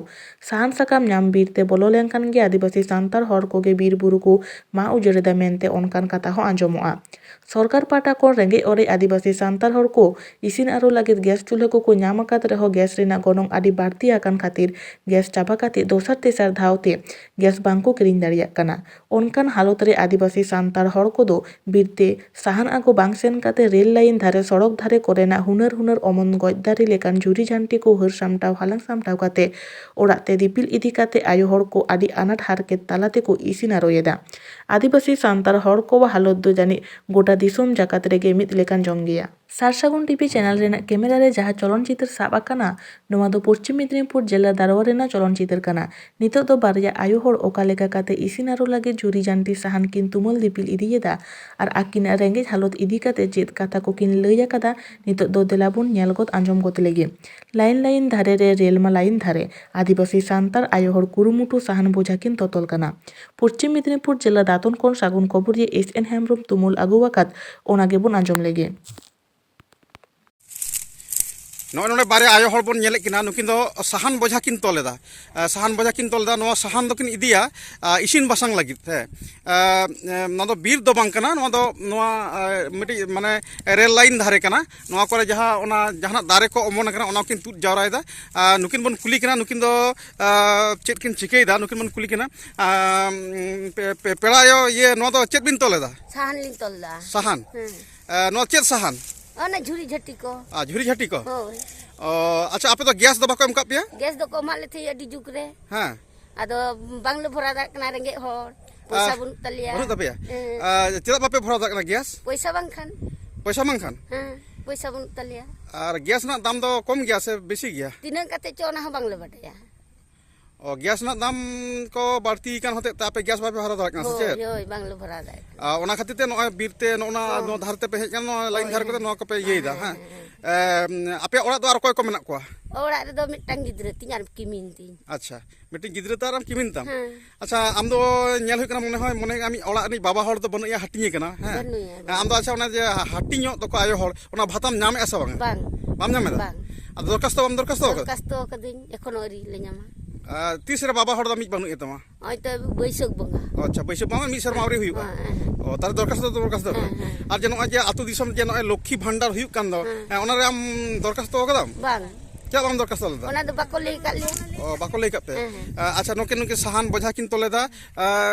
ᱥᱟᱦᱟᱱ ᱥᱟᱠᱟᱢ ᱧᱟᱢ ᱵᱤᱨ ᱛᱮ ᱵᱚᱞᱚ ᱞᱮᱱᱠᱷᱟᱱ ᱜᱮ ᱟᱹᱫᱤᱵᱟᱹᱥᱤ ᱥᱟᱱᱛᱟᱲ ᱦᱚᱲ ᱠᱚᱜᱮ ᱵᱤᱨ ᱵᱩᱨᱩ ᱠᱚ ᱢᱟᱜ ᱩᱡᱟᱹᱲ ᱮᱫᱟ ᱢᱮᱱᱛᱮ ᱚᱱᱠᱟᱱ ᱠᱟᱛᱷᱟ ᱦᱚᱸ ᱟᱸᱡᱚᱢᱚᱜᱼᱟ᱾ ᱥᱚᱨᱠᱟᱨ ᱯᱟᱦᱴᱟ ᱠᱷᱚᱱ ᱨᱮᱸᱜᱮᱡ ᱚᱨᱮᱡ ᱟᱹᱫᱤᱵᱟᱹᱥᱤ ᱥᱟᱱᱛᱟᱲ ᱦᱚᱲ ᱠᱚ ᱤᱥᱤᱱ ᱟᱨᱚ ᱞᱟᱹᱜᱤᱫ ᱜᱮᱥ ᱪᱩᱞᱦᱟᱹ ᱠᱚᱠᱚ ᱧᱟᱢ ᱟᱠᱟᱫ ᱨᱮᱦᱚᱸ ᱜᱮᱥ ᱨᱮᱱᱟᱜ ᱜᱚᱱᱚᱝ ᱟᱹᱰᱤ ᱵᱟᱹᱲᱛᱤ ᱟᱠᱟᱱ ᱠᱷᱟᱹᱛᱤᱨ ᱜᱮᱥ ᱪᱟᱵᱟ ᱠᱟᱛᱮ ᱫᱚᱥᱟᱨ ᱛᱮᱥᱟᱨ ᱫᱷᱟᱣ ᱛᱮ ᱜᱮᱥ ᱵᱟᱝᱠᱚ ᱠᱤᱨᱤᱧ ᱫᱟᱲᱮᱭᱟᱜ ᱠᱟᱱᱟ᱾ ᱚᱱᱠᱟᱱ ᱦᱟᱞᱚᱛ ᱨᱮ ᱟᱹᱫᱤᱵᱟᱹᱥᱤ ᱥᱟᱱᱛᱟᱲ ᱦᱚᱲ ᱠᱚᱫᱚ ᱵᱤᱨ ᱛᱮ ᱥᱟᱦᱟᱱ ᱟᱹᱜᱩ ᱵᱟᱝ ᱥᱮᱱ ᱠᱟᱛᱮ ᱨᱮᱞ ᱞᱟᱭᱤᱱ ᱫᱷᱟᱨᱮ, ᱥᱚᱲᱚᱠ ᱫᱷᱟᱨᱮ ᱠᱚᱨᱮᱱᱟᱜ ᱦᱩᱱᱟᱹᱨ ᱦᱩᱱᱟᱹᱨ ᱚᱢᱚᱱ ᱜᱚᱡ ᱫᱟᱨᱮ ᱞᱮᱠᱟᱱ ᱡᱷᱩᱨᱤ ᱡᱷᱟᱱᱴᱤ ᱠᱚ ᱦᱟᱹᱨ ᱥᱟᱢᱴᱟᱣ ᱦᱟᱞᱟᱝ ᱥᱟᱢᱴᱟᱣ ᱠᱟᱛᱮ ᱚᱲᱟᱜ ᱛᱮ ᱫᱤᱯᱤᱞ ᱤᱫᱤ ᱠᱟᱛᱮ ᱟᱭᱳ ᱦᱚᱲ ᱠᱚ ᱟᱹᱰᱤ ᱟᱱᱟᱴ ᱦᱟᱨᱠᱮᱛ ᱛᱟᱞᱟ ᱛᱮᱠᱚ ᱤᱥᱤᱱ ᱟᱨᱚᱭᱮᱫᱟ᱾ ᱟᱹᱫᱤᱵᱟᱹᱥᱤ ᱥᱟᱱᱛᱟᱲ ᱦᱚᱲ ᱠᱚᱣᱟᱜ ᱦᱟᱞᱚᱛ ᱫᱚ ᱡᱟᱹᱱᱤᱡ ᱜᱚᱴᱟ ᱫᱤᱥᱚᱢ ᱡᱟᱠᱟᱛ ᱨᱮᱜᱮ ᱢᱤᱫ ᱞᱮᱠᱟᱱ ᱡᱚᱝ ᱜᱮᱭᱟ᱾ ᱥᱟᱨᱥᱟᱹᱜᱩᱱ ᱴᱤᱵᱷᱤ ᱪᱮᱱᱮᱞ ᱨᱮᱱᱟᱜ ᱠᱮᱢᱮᱨᱟ ᱨᱮ ᱡᱟᱦᱟᱸ ᱪᱚᱞᱚᱱᱪᱤᱛᱟᱹᱨ ᱥᱟᱵ ᱟᱠᱟᱱᱟ, ᱱᱚᱣᱟ ᱫᱚ ᱯᱚᱥᱪᱤᱢ ᱢᱮᱫᱽᱱᱤᱯᱩᱨ ᱡᱮᱞᱟ ᱫᱟᱨᱣᱟ ᱨᱮᱱᱟᱜ ᱪᱚᱞᱚᱱᱪᱤᱛᱟᱹᱨ ᱠᱟᱱᱟ᱾ ᱱᱤᱛᱚᱜ ᱫᱚ ᱵᱟᱨᱭᱟ ᱟᱭᱳ ᱦᱚᱲ ᱚᱠᱟ ᱞᱮᱠᱟ ᱠᱟᱛᱮ ᱤᱥᱤᱱ ᱟᱨᱚ ᱞᱟᱹᱜᱤᱫ ᱡᱷᱩᱨᱤ ᱡᱷᱟᱱᱴᱤ ᱥᱟᱦᱟᱱ ᱠᱤᱱ ᱛᱩᱢᱟᱹᱞ ᱫᱤᱯᱤᱞ ᱤᱫᱤᱭᱮᱫᱟ ᱟᱨ ᱟᱹᱠᱤᱱᱟᱜ ᱨᱮᱸᱜᱮᱡ ᱦᱟᱞᱚᱛ ᱤᱫᱤ ᱠᱟᱛᱮ ᱪᱮᱫ ᱠᱟᱛᱷᱟ ᱠᱚᱠᱤᱱ ᱞᱟᱹᱭ ᱟᱠᱟᱫᱟ, ᱱᱤᱛᱚᱜ ᱫᱚ ᱫᱮᱞᱟ ᱵᱚᱱ ᱧᱮᱞ ᱜᱚᱫ ᱟᱸᱡᱚᱢ ᱜᱚᱫ ᱞᱮᱜᱮ᱾ ᱞᱟᱭᱤᱱ ᱞᱟᱭᱤᱱ ᱫᱷᱟᱨᱮ ᱨᱮ ᱨᱮᱞ ᱢᱟ ᱞᱟᱭᱤᱱ ᱫᱷᱟᱨᱮ, ᱟᱹᱫᱤᱵᱟᱹᱥᱤ ᱥᱟᱱᱛᱟᱲ ᱟᱭᱳ ᱦᱚᱲ ᱠᱩᱨᱩᱢᱩᱴᱩ ᱥᱟᱦᱟᱱ ᱵᱚᱡᱷᱟ ᱠᱤᱱ ᱛᱚᱛᱚᱞ ᱠᱟᱱᱟ᱾ ᱯᱚᱥᱪᱤᱢ ᱢᱮᱫᱽᱱᱤᱯᱩᱨ ᱡᱮᱞᱟ ᱫᱟᱛᱚᱱ ᱠᱷᱚᱱ ᱥᱟᱹᱜᱩᱱ ᱠᱷᱚᱵᱚᱨᱤᱭᱟᱹ ᱮᱥ ᱮᱱ ᱦᱮᱢᱵᱨᱚᱢ ᱛᱩᱢᱟᱹᱞ ᱟᱹᱜᱩ ᱟᱠᱟᱫ, ᱚᱱᱟ ᱜᱮᱵᱚᱱ ᱟᱸᱡᱚᱢ ᱞᱮᱜᱮ᱾ ᱱᱚᱜᱼᱚᱭ ᱱᱚᱰᱮ ᱵᱟᱨᱭᱟ ᱟᱭᱳ ᱦᱚᱲ ᱵᱚᱱ ᱧᱮᱞᱮᱫ ᱠᱤᱱᱟ, ᱱᱩᱠᱤᱱ ᱫᱚ ᱥᱟᱦᱟᱱ ᱵᱚᱡᱷᱟ ᱠᱤᱱ ᱛᱚᱞ ᱮᱫᱟ᱾ ᱮ, ᱥᱟᱦᱟᱱ ᱵᱚᱡᱷᱟ ᱠᱤᱱ ᱛᱚᱞ ᱮᱫᱟ, ᱱᱚᱣᱟ ᱥᱟᱦᱟᱱ ᱫᱚᱠᱤᱱ ᱤᱫᱤᱭᱟ, ᱟ, ᱤᱥᱤᱱ ᱵᱟᱥᱟᱝ ᱞᱟᱹᱜᱤᱫ᱾ ᱦᱮᱸ᱾ ᱮ, ᱮ, ᱱᱚᱣᱟ ᱫᱚ ᱵᱤᱨ ᱫᱚ ᱵᱟᱝ ᱠᱟᱱᱟ, ᱱᱚᱣᱟ ᱫᱚ, ᱱᱚᱣᱟ, ᱮ, ᱢᱤᱫᱴᱤᱡ ᱢᱟᱱᱮ ᱨᱮᱞ ᱞᱟᱭᱤᱱ ᱫᱷᱟᱨᱮ ᱠᱟᱱᱟ᱾ ᱱᱚᱣᱟ ᱠᱚᱨᱮ ᱡᱟᱦᱟᱸ ᱚᱱᱟ ᱡᱟᱦᱟᱱᱟᱜ ᱫᱟᱨᱮ ᱠᱚ ᱚᱢᱚᱱ ᱟᱠᱟᱱᱟ, ᱚᱱᱟ ᱠᱤᱱ ᱛᱩᱫ ᱡᱟᱣᱨᱟᱭᱮᱫᱟ᱾ ᱟ, ᱱᱩᱠᱤᱱ ᱵᱚᱱ ᱠᱩᱞᱤ ᱠᱤᱱᱟ, ᱱᱩᱠᱤᱱ ᱫᱚ, ᱟ, ᱪᱮᱫ ᱠᱤᱱ ᱪᱤᱠᱟᱹᱭᱮᱫᱟ, ᱱᱩᱠᱤᱱ ᱵᱚᱱ ᱠᱩᱞᱤ ᱠᱤᱱᱟ᱾ ᱟ, ᱩᱢ, ᱯᱮ-, ᱯᱮ-, ᱯᱮᱲᱟ ᱟᱭᱳ, ᱤᱭᱟᱹ, ᱱᱚᱣᱟ ᱫᱚ ᱪᱮᱫ ᱵᱤᱱ ᱛᱚᱞ ᱮᱫᱟ? ᱥᱟᱦᱟᱱ ᱞᱤᱧ ᱛᱚᱞ ᱮᱫᱟ᱾ ᱥᱟᱦᱟᱱ? ᱦᱮᱸ᱾ ᱮ, ᱱᱚᱣᱟ ᱪᱮᱫ ᱥᱟᱦᱟᱱ? ᱚᱱᱟ ᱡᱷᱩᱨᱤ ᱡᱷᱟᱹᱴᱤ ᱠᱚ᱾ ᱟ, ᱡᱷᱩᱨᱤ ᱡᱷᱟᱹᱴᱤ ᱠᱚ? ᱦᱳᱭ᱾ ᱚ, ᱟᱪᱪᱷᱟ, ᱟᱯᱮ ᱫᱚ ᱜᱮᱥ ᱫᱚ ᱵᱟᱠᱚ ᱮᱢ ᱠᱟᱜ ᱯᱮᱭᱟ? ᱜᱮᱥ ᱫᱚᱠᱚ ᱮᱢᱟᱜ ᱞᱮ ᱛᱟᱦᱮᱸᱫ ᱟᱹᱰᱤ ᱡᱩᱜᱽ ᱨᱮ᱾ ᱦᱮᱸ᱾ ᱟᱫᱚ ᱵᱟᱝᱞᱮ ᱵᱷᱚᱨᱟᱣ ᱫᱟᱲᱮᱭᱟᱜ ᱠᱟᱱᱟ, ᱨᱮᱸᱜᱮᱡ ᱦᱚᱲ, ᱯᱚᱭᱥᱟ ᱟ, ᱵᱟᱹᱱᱩᱜ ᱛᱟᱞᱮᱭᱟ᱾ ᱵᱟᱹᱱᱩᱜ ᱛᱟᱯᱮᱭᱟ? ᱦᱮᱸ᱾ ᱟ, ᱪᱮᱫᱟᱜ ᱵᱟᱯᱮ ᱵᱷᱚᱨᱟᱣ ᱫᱟᱲᱮᱭᱟᱜ ᱠᱟᱱᱟ ᱜᱮᱥ? ᱯᱚᱭᱥᱟ ᱵᱟᱝᱠᱷᱟᱱ᱾ ᱯᱚᱭᱥᱟ ᱵᱟᱝᱠᱷᱟᱱ? ᱦᱮᱸ, ᱯᱚᱭᱥᱟ ᱵᱟᱹᱱᱩᱜ ᱛᱟᱞᱮᱭᱟ᱾ ᱟᱨ ᱜᱮᱥ ᱨᱮᱱᱟᱜ ᱫᱟᱢ ᱫᱚ ᱠᱚᱢ ᱜᱮᱭᱟ ᱥᱮ ᱵᱮᱥᱤ ᱜᱮᱭᱟ? ᱛᱤᱱᱟᱹᱜ ᱠᱟᱛᱮ ᱪᱚ, ᱚᱱᱟ ᱦᱚᱸ ᱵᱟᱝᱞᱮ ᱵᱟᱰᱟᱭᱟ᱾ ᱚ, ᱜᱮᱥ ᱨᱮᱱᱟᱜ ᱫᱟᱢ ᱠᱚ ᱵᱟᱹᱲᱛᱤ ᱟᱠᱟᱱ ᱦᱚᱛᱮᱡ ᱛᱮ ᱟᱯᱮ ᱜᱮᱥ ᱵᱟᱯᱮ ᱵᱷᱚᱨᱟᱣ ᱫᱟᱲᱮᱭᱟᱜ ᱠᱟᱱᱟ ᱥᱮ ᱦᱳᱭ, ᱪᱮᱫ? ᱦᱳᱭ, ᱵᱟᱝᱞᱮ ᱵᱷᱚᱨᱟᱣ ᱫᱟᱲᱮᱭᱟᱜ ᱠᱟᱱᱟ᱾ ᱟ, ᱚᱱᱟ ᱠᱷᱟᱹᱛᱤᱨ ᱛᱮ ᱱᱚᱜᱼᱚᱭ ᱵᱤᱨ ᱛᱮ ᱱᱚᱜᱼᱚ ᱱᱟ, ᱦᱳᱭ᱾ ᱱᱚᱣᱟ ᱫᱷᱟᱨᱮ ᱛᱮᱯᱮ ᱦᱮᱡ ᱟᱠᱟᱱᱟ, ᱱᱚᱣᱟ ᱞᱟᱭᱤᱱ ᱦᱮᱸ, ᱫᱷᱟᱨᱮ ᱦᱮᱸ, ᱠᱚᱛᱮ ᱦᱮᱸ, ᱱᱚᱣᱟ ᱠᱚᱯᱮ ᱤᱭᱟᱹᱭᱮᱫᱟ, ᱦᱮᱸ, ᱦᱮᱸ? ᱦᱮᱸ, ᱦᱮᱸ᱾ ᱮᱢ, ᱟᱯᱮᱭᱟᱜ ᱚᱲᱟᱜ ᱫᱚ ᱟᱨ ᱚᱠᱚᱭ ᱠᱚ ᱢᱮᱱᱟᱜ ᱠᱚᱣᱟ? ᱚᱲᱟᱜ ᱨᱮᱫᱚ ᱢᱤᱫᱴᱟᱝ ᱜᱤᱫᱽᱨᱟᱹ ᱛᱤᱧ ᱟᱨ ᱠᱤᱢᱤᱱ ᱛᱤᱧ᱾ ᱟᱪᱪᱷᱟ, ᱢᱤᱫᱴᱤᱡ ᱜᱤᱫᱽᱨᱟᱹ ᱛᱟᱢ ᱟᱨ ᱠᱤᱢᱤᱱ ᱛᱟᱢ? ᱦᱮᱸ᱾ ᱟᱪᱪᱷᱟ, ᱟᱢ ᱫᱚ ᱧᱮᱞ ᱦᱩᱭᱩᱜ ᱠᱟᱱᱟ, ᱢᱚᱱᱮ ᱦᱚᱭ, ᱢᱚᱱᱮ ᱟᱢᱤᱡ ᱚᱲᱟᱜ ᱨᱤᱱᱤᱡ ᱵᱟᱵᱟ ᱦᱚᱲ ᱫᱚ ᱵᱟᱹᱱᱩᱜ ᱮᱭᱟ, ᱦᱟᱹᱴᱤᱧ ᱟᱠᱟᱱᱟ, ᱦᱮᱸ? ᱵᱟᱹᱱᱩᱭᱟ, ᱦᱮᱸ, ᱟᱢ ᱫᱚ ᱵᱟᱹᱱᱩᱭᱟ᱾ ᱟᱪᱪᱷᱟ, ᱚᱱᱟ ᱡᱮ ᱦᱟᱹᱴᱤᱧᱚᱜ ᱫᱚᱠᱚ ᱟᱭᱳ ᱦᱚᱲ, ᱚᱱᱟ ᱵᱷᱟᱛᱟᱢ ᱧᱟᱢᱮᱫᱼᱟ ᱥᱮ ᱵᱟᱝᱟ? ᱵᱟᱝ᱾ ᱵᱟᱢ ᱧᱟᱢᱮᱫᱟ? ᱵᱟᱝ᱾ ᱟᱫᱚ ᱫᱚᱨᱠᱷᱟᱥᱛᱚ ᱵᱟᱢ ᱫᱚᱨᱠᱷᱟᱥᱛᱚ ᱟᱠᱟᱫᱟ? ᱫᱚᱨᱠᱷᱟᱥᱛᱚ ᱟᱠᱟᱫᱟᱹᱧ, ᱮᱠᱷᱚᱱᱳ ᱟᱹᱣᱨᱤ ᱞᱮ ᱧᱟᱢᱟ᱾ ᱟᱨ ᱛᱤᱥ ᱨᱮ ᱵᱟᱵᱟ ᱦᱚᱲ ᱫᱚ ᱟᱢᱤᱡ ᱵᱟᱹᱱᱩᱜ ᱮ ᱛᱟᱢᱟ? ᱱᱚᱜᱼᱚᱭ ᱛᱚ ᱵᱟᱹᱭᱥᱟᱹᱠᱷ ᱵᱚᱸᱜᱟ᱾ ᱚ, ᱟᱪᱪᱷᱟ, ᱵᱟᱹᱭᱥᱟᱹᱠᱷ ᱵᱚᱸᱜᱟ ᱢᱤᱫ ᱥᱮᱨᱢᱟ ᱟᱹᱣᱨᱤ ᱦᱩᱭᱩᱜᱼᱟ᱾ ᱦᱮᱸ, ᱦᱮᱸ᱾ ᱚ, ᱛᱟᱦᱚᱞᱮ ᱫᱚᱨᱠᱷᱟᱥᱛᱚ ᱫᱚ ᱫᱚᱨᱠᱷᱟᱥᱛᱚ ᱠᱟᱫᱟ᱾ ᱦᱮᱸ, ᱦᱮᱸ᱾ ᱟᱨ ᱡᱮ ᱱᱚᱜᱼᱚᱭ ᱡᱮ ᱟᱹᱛᱩ ᱫᱤᱥᱚᱢ ᱡᱮ ᱱᱚᱜᱼᱚᱭ ᱞᱚᱠᱠᱷᱤ ᱵᱷᱟᱱᱰᱟᱨ ᱦᱩᱭᱩᱜ ᱠᱟᱱ ᱫᱚ, ᱦᱮᱸ᱾ ᱦᱮᱸ, ᱚᱱᱟ ᱨᱮ ᱟᱢ ᱫᱚᱨᱠᱷᱟᱥᱛᱚ ᱟᱠᱟᱫᱟᱢ? ᱵᱟᱝ᱾ ᱪᱮᱫᱟᱜ ᱵᱟᱢ ᱫᱚᱨᱠᱷᱟᱥᱛᱚ ᱞᱮᱫᱟ? ᱚᱱᱟ ᱫᱚ ᱵᱟᱠᱚ ᱞᱟᱹᱭ ᱟᱠᱟᱫ ᱞᱮᱭᱟ᱾ ᱚ, ᱵᱟᱠᱚ ᱞᱟᱹᱭ ᱟᱠᱟᱫ ᱯᱮ? ᱦᱮᱸ, ᱦᱮᱸ᱾ ᱟ, ᱟᱪᱪᱷᱟ, ᱱᱩᱠᱤᱱ, ᱱᱩᱠᱤᱱ ᱥᱟᱦᱟᱱ ᱵᱚᱡᱷᱟ ᱠᱤᱱ ᱛᱚᱞ ᱞᱮᱫᱟ᱾ ᱟ,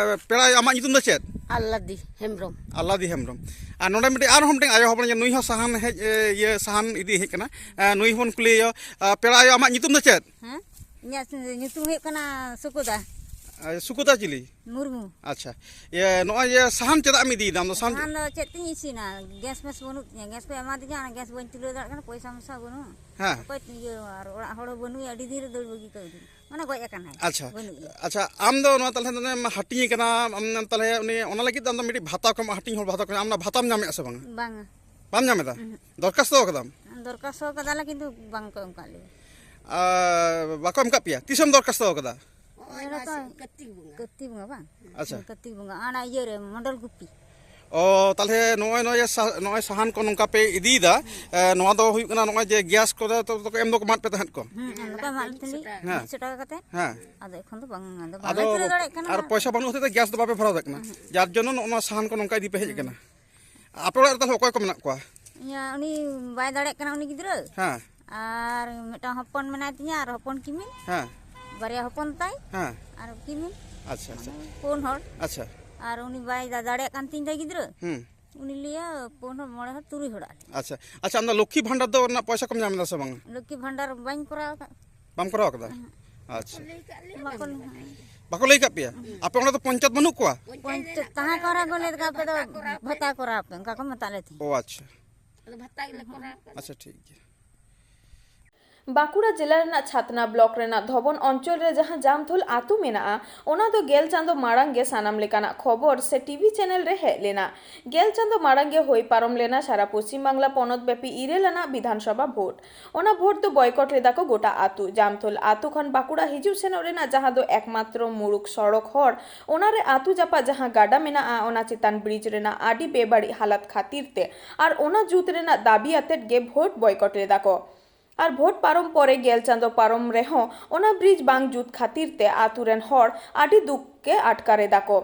ᱯᱮᱲᱟ, ᱟᱢᱟᱜ ᱧᱩᱛᱩᱢ ᱫᱚ ᱪᱮᱫ? ᱟᱞᱞᱟᱫᱤ ᱦᱮᱢᱵᱨᱚᱢ᱾ ᱟᱞᱞᱟᱫᱤ ᱦᱮᱢᱵᱨᱚᱢ᱾ ᱟᱨ ᱱᱚᱰᱮ ᱢᱤᱫᱴᱤᱡ ᱟᱨᱦᱚᱸ ᱢᱤᱫᱴᱮᱱ ᱟᱭᱳ ᱦᱚᱲ, ᱱᱩᱭ ᱦᱚᱸ ᱥᱟᱦᱟᱱ ᱦᱮᱡ, ᱮ, ᱤᱭᱟᱹ, ᱥᱟᱦᱟᱱ ᱤᱫᱤ ᱦᱮᱡ ᱠᱟᱱᱟ᱾ ᱮ, ᱱᱩᱭ ᱦᱚᱸᱵᱚᱱ ᱠᱩᱞᱤᱭᱮᱭᱟ᱾ ᱮ, ᱯᱮᱲᱟ ᱟᱭᱳ, ᱟᱢᱟᱜ ᱧᱩᱛᱩᱢ ᱫᱚ ᱪᱮᱫ? ᱦᱮᱸ? ᱤᱧᱟᱹᱜ ᱧᱩᱛᱩᱢ ᱦᱩᱭᱩᱜ ᱠᱟᱱᱟ ᱥᱩᱠᱩᱫᱟ᱾ ᱮ, ᱥᱩᱠᱩᱫᱟ ᱪᱤᱞᱤ? ᱢᱩᱨᱢᱩ᱾ ᱟᱪᱪᱷᱟ᱾ ᱤᱭᱟᱹ, ᱱᱚᱜᱼᱚᱭ ᱡᱮ ᱥᱟᱦᱟᱱ ᱪᱮᱫᱟᱜ ᱮᱢ ᱤᱫᱤᱭᱮᱫᱟ ᱟᱢ ᱫᱚ? ᱥᱟᱦᱟᱱ ᱥᱟᱦᱟᱱ ᱫᱚ ᱪᱮᱫ ᱛᱤᱧ ᱤᱥᱤᱱᱟ? ᱜᱮᱥ ᱢᱮᱥ ᱵᱟᱹᱱᱩᱜ ᱛᱤᱧᱟ᱾ ᱜᱮᱥ ᱠᱚ ᱮᱢᱟᱫᱤᱧᱟ, ᱚᱱᱟ ᱜᱮᱥ ᱵᱟᱹᱧ ᱛᱩᱞᱟᱹᱣ ᱫᱟᱲᱮᱭᱟᱜ ᱠᱟᱱᱟ, ᱯᱚᱭᱥᱟ ᱢᱚᱭᱥᱟ ᱵᱟᱹᱱᱩᱜᱼᱟ᱾ ᱦᱮᱸ᱾ ᱚᱠᱚᱭ ᱤᱭᱟᱹ, ᱟᱨ ᱚᱲᱟᱜ ᱦᱚᱲ ᱦᱚᱸ ᱵᱟᱹᱱᱩᱭᱟ, ᱟᱹᱰᱤ ᱫᱤᱱ ᱨᱮ ᱫᱟᱹᱲ ᱵᱟᱹᱜᱤ ᱠᱟᱣᱫᱤᱧ᱾ ᱢᱟᱱᱮ ᱜᱚᱡ ᱟᱠᱟᱱᱟᱭ᱾ ᱟᱪᱪᱷᱟ᱾ ᱵᱟᱹᱱᱩᱜ ᱮᱭᱟ᱾ ᱟᱪᱪᱷᱟ, ᱟᱢ ᱫᱚ ᱱᱚᱣᱟ ᱛᱟᱦᱞᱮ ᱫᱚ ᱚᱱᱮᱢ ᱦᱟᱹᱴᱤᱧ ᱟᱠᱟᱱᱟ, ᱟᱢ ᱛᱟᱦᱞᱮ ᱩᱱᱤ, ᱚᱱᱟ ᱞᱟᱹᱜᱤᱫ ᱫᱚ ᱟᱢ ᱫᱚ ᱢᱤᱫᱴᱤᱡ ᱵᱷᱟᱛᱟ ᱠᱚ ᱮᱢᱟ, ᱦᱟᱹᱴᱤᱧ ᱦᱚᱲ ᱵᱷᱟᱛᱟ ᱠᱚ ᱮᱢᱟ, ᱟᱢ ᱚᱱᱟ ᱵᱷᱟᱛᱟᱢ ᱧᱟᱢᱮᱫᱼᱟ ᱥᱮ ᱵᱟᱝᱟ? ᱵᱟᱝᱟ᱾ ᱵᱟᱢ ᱧᱟᱢ ᱮᱫᱟ? ᱩᱦᱩᱸ᱾ ᱫᱚᱨᱠᱷᱟᱥᱛᱚ ᱟᱠᱟᱫᱟᱢ? ᱫᱚᱨᱠᱷᱟᱥᱛᱚ ᱟᱠᱟᱫᱟᱞᱮ, ᱠᱤᱱᱛᱩ ᱵᱟᱝ ᱠᱚ ᱮᱢ ᱠᱟᱜ ᱞᱮᱭᱟ᱾ ᱟᱨ ᱵᱟᱠᱚ ᱮᱢ ᱠᱟᱜ ᱯᱮᱭᱟ? ᱛᱤᱥᱮᱢ ᱫᱚᱨᱠᱷᱟᱥᱛᱚ ᱟᱠᱟᱫᱟ? ᱱᱚᱜᱼᱚᱭ ᱱᱚᱣᱟ ᱠᱟᱹᱨᱛᱤᱠ ᱵᱚᱸᱜᱟ᱾ ᱠᱟᱹᱨᱛᱤᱠ ᱵᱚᱸᱜᱟ ᱵᱟᱝ? ᱟᱪᱪᱷᱟ᱾ ᱠᱟᱹᱨᱛᱤᱠ ᱵᱚᱸᱜᱟ, ᱚᱱᱟ ᱤᱭᱟᱹ ᱨᱮ, ᱢᱚᱰᱚᱞ ᱜᱩᱯᱤ᱾ ᱚ, ᱛᱟᱦᱞᱮ ᱱᱚᱜᱼᱚᱭ, ᱱᱚᱜᱼᱚᱭ ᱥᱟ-, ᱱᱚᱜᱼᱚᱭ ᱥᱟᱦᱟᱱ ᱠᱚ ᱱᱚᱝᱠᱟ ᱯᱮ ᱤᱫᱤᱭᱮᱫᱟ, ᱮ, ᱱᱚᱣᱟ ᱫᱚ ᱦᱩᱭᱩᱜ ᱠᱟᱱᱟ ᱱᱚᱜᱼᱚᱭ ᱡᱮ ᱜᱮᱥ ᱠᱚᱫᱚ ᱛᱚ, ᱛᱚ ᱮᱢ ᱫᱚᱠᱚ ᱮᱢᱟᱫ ᱯᱮ ᱛᱟᱦᱮᱸᱫ ᱠᱚ? ᱦᱩᱸ, ᱮᱢ ᱫᱚᱠᱚ ᱮᱢᱟᱫ ᱞᱮ ᱛᱟᱦᱮᱸᱫ, ᱦᱮᱸ᱾ ᱢᱤᱫᱥᱚ ᱴᱟᱠᱟ ᱠᱟᱛᱮ᱾ ᱦᱮᱸ᱾ ᱟᱫᱚ ᱮᱠᱷᱚᱱ ᱫᱚ ᱵᱟᱝ, ᱟᱫᱚ ᱵᱟᱞᱮ ᱟᱫᱚ ᱛᱩᱞᱟᱹᱣ ᱫᱟᱲᱮᱭᱟᱜ ᱠᱟᱱᱟ᱾ ᱟᱨ ᱯᱚᱭᱥᱟ ᱵᱟᱹᱱᱩᱜ ᱦᱚᱛᱮᱡ ᱛᱮ ᱜᱮᱥ ᱫᱚ ᱵᱟᱯᱮ ᱵᱷᱚᱨᱟᱣ ᱫᱟᱲᱮᱭᱟᱜ ᱠᱟᱱᱟ, ᱩᱦᱩᱸ᱾ ᱡᱟᱨ ᱡᱚᱱᱱᱚ ᱱᱚᱜᱼᱚ ᱱᱚᱣᱟ ᱥᱟᱦᱟᱱ ᱠᱚ ᱱᱚᱝᱠᱟ ᱤᱫᱤ ᱯᱮ ᱦᱮᱡ ᱟᱠᱟᱱᱟ᱾ ᱟᱯᱮ ᱚᱲᱟᱜ ᱨᱮ ᱛᱟᱦᱞᱮ ᱚᱠᱚᱭ ᱠᱚ ᱢᱮᱱᱟᱜ ᱠᱚᱣᱟ? ᱤᱭᱟᱹ, ᱩᱱᱤ ᱵᱟᱭ ᱫᱟᱲᱮᱭᱟᱜ ᱠᱟᱱᱟ, ᱩᱱᱤ ᱜᱤᱫᱽᱨᱟᱹ᱾ ᱦᱮᱸ᱾ ᱟᱨ ᱢᱤᱫᱴᱟᱝ ᱦᱚᱯᱚᱱ ᱢᱮᱱᱟᱭ ᱛᱤᱧᱟ ᱟᱨ ᱦᱚᱯᱚᱱ ᱠᱤᱢᱤᱱ᱾ ᱦᱮᱸ᱾ ᱵᱟᱨᱭᱟ ᱦᱚᱯᱚᱱ ᱛᱟᱭ᱾ ᱦᱮᱸ᱾ ᱟᱨ ᱠᱤᱢᱤᱱ᱾ ᱟᱪᱪᱷᱟ, ᱟᱪᱪᱷᱟ᱾ ᱢᱟᱱᱮ ᱯᱩᱱ ᱦᱚᱲ᱾ ᱟᱪᱪᱷᱟ᱾ ᱟᱨ ᱩᱱᱤ ᱵᱟᱭ ᱫᱟ-, ᱫᱟᱲᱮᱭᱟᱜ ᱠᱟᱱ ᱛᱤᱧ ᱛᱟᱭ ᱜᱤᱫᱽᱨᱟᱹ᱾ ᱦᱩᱸ᱾ ᱩᱱᱤ ᱞᱟᱹᱭᱟ ᱯᱩᱱ ᱦᱚᱲ, ᱢᱚᱬᱮ ᱦᱚᱲ, ᱛᱩᱨᱩᱭ ᱦᱚᱲ ᱟᱞᱮ᱾ ᱟᱪᱪᱷᱟ᱾ ᱟᱪᱪᱷᱟ, ᱟᱢ ᱫᱚ ᱞᱚᱠᱠᱷᱤ ᱵᱷᱟᱱᱰᱟᱨ ᱫᱚ ᱨᱮᱱᱟᱜ ᱯᱚᱭᱥᱟ ᱠᱚᱢ ᱧᱟᱢ ᱮᱫᱟ ᱥᱮ ᱵᱟᱝ? ᱞᱚᱠᱠᱷᱤ ᱵᱷᱟᱱᱰᱟᱨ ᱵᱟᱹᱧ ᱠᱚᱨᱟᱣ ᱟᱠᱟᱫ᱾ ᱵᱟᱢ ᱠᱚᱨᱟᱣ ᱟᱠᱟᱫᱟ? ᱩᱦᱩᱸ᱾ ᱟᱪᱪᱷᱟ᱾ ᱵᱟᱠᱚ ᱞᱟᱹᱭ ᱟᱠᱟᱫ ᱞᱮᱭᱟ᱾ ᱵᱟᱠᱚ ᱞᱟᱹᱭ ᱟᱠᱟᱫ ᱯᱮᱭᱟ? ᱩᱦᱩᱸ᱾ ᱟᱯᱮ ᱚᱸᱰᱮ ᱫᱚ ᱯᱚᱧᱪᱟᱭᱮᱛ ᱵᱟᱹᱱᱩᱜ ᱠᱚᱣᱟ? ᱯᱚᱧᱪᱟᱭᱮᱛ ᱛᱟᱦᱮᱸ ᱠᱚ ᱨᱮᱦᱚᱸ ᱠᱚ ᱞᱟᱹᱭ ᱮᱫᱟ, ᱟᱯᱮ ᱫᱚ ᱵᱷᱟᱛᱟ ᱠᱚᱨᱟᱣ ᱯᱮ, ᱚᱱᱠᱟ ᱠᱚ ᱢᱮᱛᱟᱜ ᱞᱮ ᱛᱟᱦᱮᱸᱫ᱾ ᱚ, ᱟᱪᱪᱷᱟ᱾ ᱟᱫᱚ ᱵᱷᱟᱛᱟ ᱜᱮᱞᱮ ᱠᱚᱨᱟᱣ ᱟᱠᱟᱫᱟ᱾ ᱟᱪᱪᱷᱟ, ᱴᱷᱤᱠ ᱜᱮᱭᱟ᱾ ᱵᱟᱸᱠᱩᱲᱟ ᱡᱮᱞᱟ ᱨᱮᱱᱟᱜ ᱪᱷᱟᱛᱱᱟ ᱵᱞᱚᱠ ᱨᱮᱱᱟᱜ ᱫᱷᱚᱵᱚᱱ ᱚᱧᱪᱚᱞ ᱨᱮ ᱡᱟᱦᱟᱸ ᱡᱟᱢᱛᱷᱩᱞ ᱟᱹᱛᱩ ᱢᱮᱱᱟᱜᱼᱟ, ᱚᱱᱟ ᱫᱚ ᱜᱮᱞ ᱪᱟᱸᱫᱚ ᱢᱟᱲᱟᱝ ᱜᱮ ᱥᱟᱱᱟᱢ ᱞᱮᱠᱟᱱᱟᱜ ᱠᱷᱚᱵᱚᱨ ᱥᱮ ᱴᱤᱵᱷᱤ ᱪᱮᱱᱮᱞ ᱨᱮ ᱦᱮᱡ ᱞᱮᱱᱟ᱾ ᱜᱮᱞ ᱪᱟᱸᱫᱚ ᱢᱟᱲᱟᱝ ᱜᱮ ᱦᱩᱭ ᱯᱟᱨᱚᱢ ᱞᱮᱱᱟ ᱥᱟᱨᱟ ᱯᱚᱪᱷᱤᱢ ᱵᱟᱝᱞᱟ ᱯᱚᱱᱚᱛ ᱵᱮᱯᱤ ᱤᱨᱟᱹᱞ ᱟᱱᱟᱜ ᱵᱤᱫᱷᱟᱱ ᱥᱚᱵᱷᱟ ᱵᱷᱳᱴ᱾ ᱚᱱᱟ ᱵᱷᱳᱴ ᱫᱚ ᱵᱚᱭᱠᱚᱴ ᱞᱮᱫᱟ ᱠᱚ ᱜᱚᱴᱟ ᱟᱹᱛᱩ᱾ ᱡᱟᱢᱛᱷᱩᱞ ᱟᱹᱛᱩ ᱠᱷᱚᱱ ᱵᱟᱸᱠᱩᱲᱟ ᱦᱤᱡᱩᱜ ᱥᱮᱱᱚᱜ ᱨᱮᱱᱟᱜ ᱡᱟᱦᱟᱸ ᱫᱚ ᱮᱠᱢᱟᱛᱨᱚ ᱢᱩᱲᱩᱠ ᱥᱚᱲᱚᱠ ᱦᱚᱨ, ᱚᱱᱟ ᱨᱮ ᱟᱹᱛᱩ ᱡᱟᱯᱟᱜ ᱡᱟᱦᱟᱸ ᱜᱟᱰᱟ ᱢᱮᱱᱟᱜᱼᱟ, ᱚᱱᱟ ᱪᱮᱛᱟᱱ ᱵᱨᱤᱡᱽ ᱨᱮᱱᱟᱜ ᱟᱹᱰᱤ ᱵᱮᱵᱟᱹᱲᱤᱡ ᱦᱟᱞᱟᱛ ᱠᱷᱟᱹᱛᱤᱨ ᱛᱮ ᱟᱨ ᱚᱱᱟ ᱡᱩᱛ ᱨᱮᱱᱟᱜ ᱫᱟᱹᱵᱤ ᱟᱛᱮᱫ ᱜᱮ ᱵᱷᱳᱴ ᱵᱚᱭᱠᱚᱴ ᱞᱮᱫᱟ ᱠᱚ᱾ ᱟᱨ ᱵᱷᱳᱴ ᱯᱟᱨᱚᱢ ᱯᱚᱨᱮ ᱜᱮᱞ ᱪᱟᱸᱫᱚ ᱯᱟᱨᱚᱢ ᱨᱮᱦᱚᱸ ᱚᱱᱟ ᱵᱨᱤᱡᱽ ᱵᱟᱝ ᱡᱩᱛ ᱠᱷᱟᱹᱛᱤᱨ ᱛᱮ ᱟᱹᱛᱩ ᱨᱮᱱ ᱦᱚᱲ ᱟᱹᱰᱤ ᱫᱩᱠ ᱜᱮ ᱟᱴᱠᱟᱨ ᱮᱫᱟ ᱠᱚ᱾